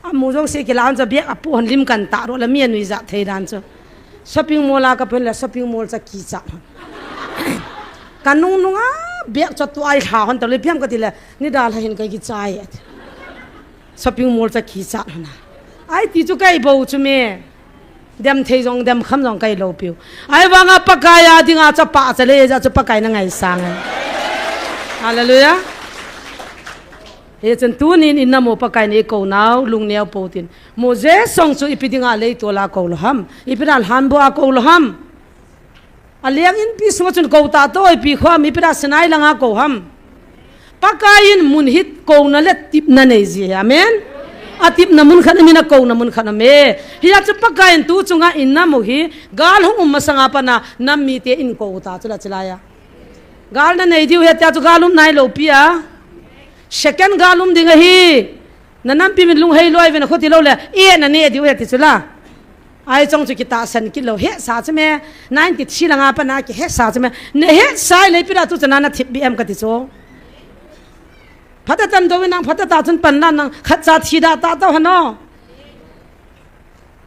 A mu jong se ki la hon chu biak a pu hon lim kan ta ro la mi a nui ja thei dan chu. Shopping mall a ka pui hon le shopping mall cha ki cha hon. Ka nung nung a biak cha tu ai lha hon ta le piam ka ti le ni da lha hin ka ki chai. Shopping mall cha ki cha hon a. Ai ti chu kai bo chu me. Dem thei jong, dem kham jong kai lou piu. Ai vang a Pakai a ding a chapa cha le ja chu Pakai na ngai sang. Hallelujah. He chen tunin in na mo Pakai ni ko nau, lung neo po tin. Mo je song chu ipi ding a lei to la ko lou ham. Ipi na lhan bo a ko lou ham. Aleng inpi sunga chun kou tah to, ipi khom, ipi dia Sinai langa kou ham. Pakaiyin mun hi kouna le tipna nei ji ahi. Amen. Atipna mun khat amin, akouna mun khat amin. Hijeh chun Pakaiyin tu chunga inam u hi gal hung um masanga pat a nam mite in kou u ta chu la chilai a. Gal nanei diu ahi tia chu gal um nailou pi a. Second gal um ding ahi. Nanampi min lunghei loi uvin, khuti lou le, e, naneh diu ahi ti chu la. Ahi chong chu kitahsan kit lou. Hesa chu me, ninety three langa pat a kihesa chu me. Nahesa le ipi dia tu chana nathip bi em kati chu. Phat a tan dou in nang phat a ta chun pan la nang khat cha thi da ta tau hano.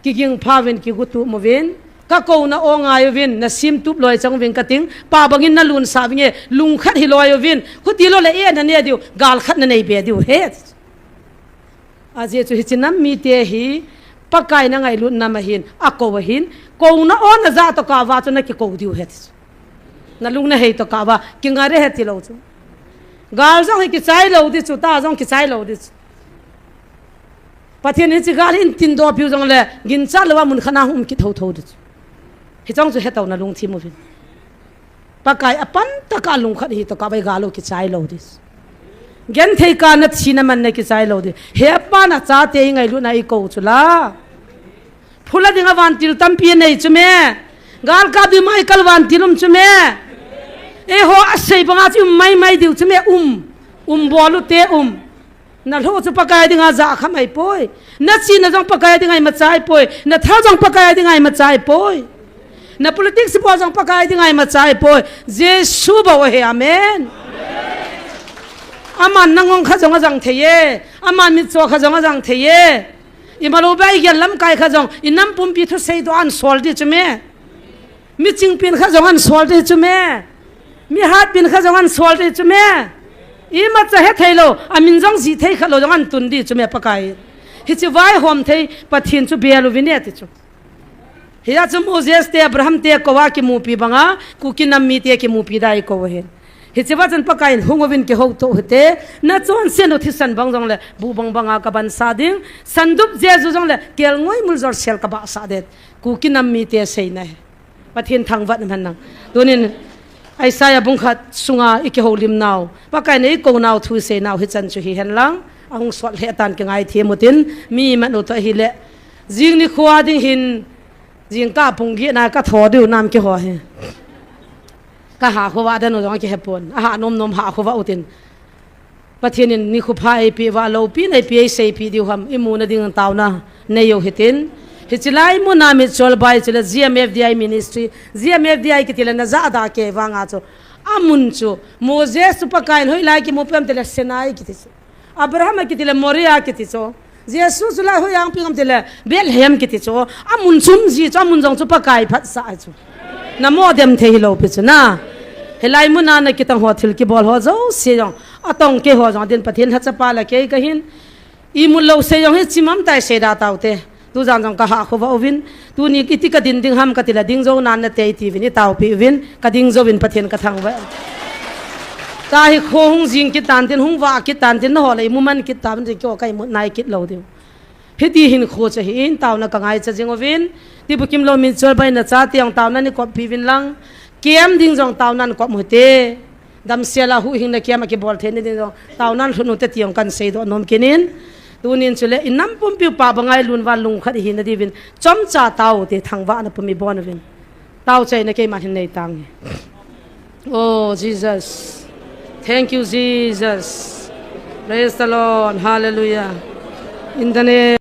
Kiging pha uvin, kigu tup uvin, ka kouna o ngai uvin, nasim tup loi chang uvin kating, pa bangin nalun sa vinge, lungkhat hi loi uvin, khuti lou le e naneh diu, gal khat nanei be diu ahi. Ajeh chu hiche nam mite hi, Pakai nangailut nam ahin, akou ahin, kouna o naja tokah uva chu nakikou diu ahi. Nalung nahei tokah uva, kinga re ahi ti lou chu. Gal jong hi kichai lou di chu, ta jong kichai lou di chu. Pathen in hiche gal hi in tin doh piu jongle, ginchat louva mun khat a hung um kit thotho di chu. Hichong chu hetona lungthim uvin. Pakai apan tah a lungkhat hi tokah uva gal u kichai lou di chu. Genthei kana thina man na kichai lou di. He pa na chate ingailutna ikou chu la. Phula dinga vantil tampi anei chu me. Gal kap ding Michael vantil um chu me. Eiho asei banga chu um maimai diu chu me um. Um bol u te um. Nalhoh chu Pakai dinga ja kha mai poi. Nachihna jong Pakai dinga imacha ahi poi. Nathal jong Pakai dinga imacha ahi poi. Na politics bol jong Pakai dinga imacha ahi poi. Jesu bou ahi, amen. Aman nangong kha jong ajang thei e. Aman mitcho kha jong ajang thei e. Imalou beh a igel lamkai kha jong, inam pumpi thusei doh a ahin sol di chu me. Mi chingpen kha jong ahin sol di chu me. Mi hatpen kha jong ahin sol di chu me. Imacha hethei lou, amin jong jih thei kha lou jong ahin tun di chu me Pakai. Hiche vaihom thei Pathen chu bel uvin e ti chu. Hijeh chun Moses te, Abraham te kouva kimupi banga, Kuki nam mite kimupi dia ikou u ahi. Hiche va chun Pakai in hung uvin kihouto u hite, nachonset u thisan bang jongle, bu bang banga kabansah ding, sandup jeju jongle, kelngoi muljol sel kabahsah ding. Kuki nam mite seina ahi. Pathen thangvah in umhen lang. Tunin, Isaiah bung khat sunga ikihoulim nau, Pakai in eikou nau thu isei nau hichan chu hihen lang, ahung sot lheh tan kingaithem u tin, mi man u toh ahile, jing nikho a ding hin, jingkah pung get na katho diu nam kiho hi. Kaha khovah den u jong akihepon. Aha nom nom ha khovah u tin. Pathen in nikho pha eipeh uva, loupina eipeh, eiseipeh diu ham, imuna ding taona nei u hitin. Hiche lai muna mitchol bai chule G M F D I ministry, G M F D I kiti le najah da kei vanga chu. Amun chu, Moses chu Pakai in hoilai kimupi ham tile Sinai kiti chu. Abraham akiti le Moriah kiti chu. Jesu chu lai hoiya hung peng ham tile Bethlehem kiti chu. Amun chu um ji chu, amun jong chu Pakai phatsah chu. Namo dem thei hilou pi chu na. Hilai muna nakitang ho thil kibol ho jouse jong. Atong kei ho jong din Pathen lhacha pa le kei kahin. Imut lou sei jong hi chimam tai sei da taute. Tujan jong kaha khovah uvin. Tuni iti kadin ding ham katile ding jou nan nate iti uvin itaopi uvin. Kading jouvin Pathen kathangvah. Kahi kho hung jing kit tan tin hung vah kit tan tin naho le imu man kit tan tin keiho kaimut nai kit lou diu. Hiti hinkho chu ahin taona kangaicha jing uvin. Tibukim lou mitchol bai nachate jong taona nikoppi uvin lang. Kem ding jong taona nikop u hite. Damsel a huhhingna kiam a kibol theina ding jong, taonan lhun u te ti jong kan seidoh nom kit in. Tunin chule, inam pumpi u pa banga ilun uva lungkhat ihina diuvin, chomcha taote thangvahna pum ibon uvin. Taochaina keiman hin nei tange. Oh, Jesus. Thank you, Jesus. Praise the Lord. Hallelujah. In the name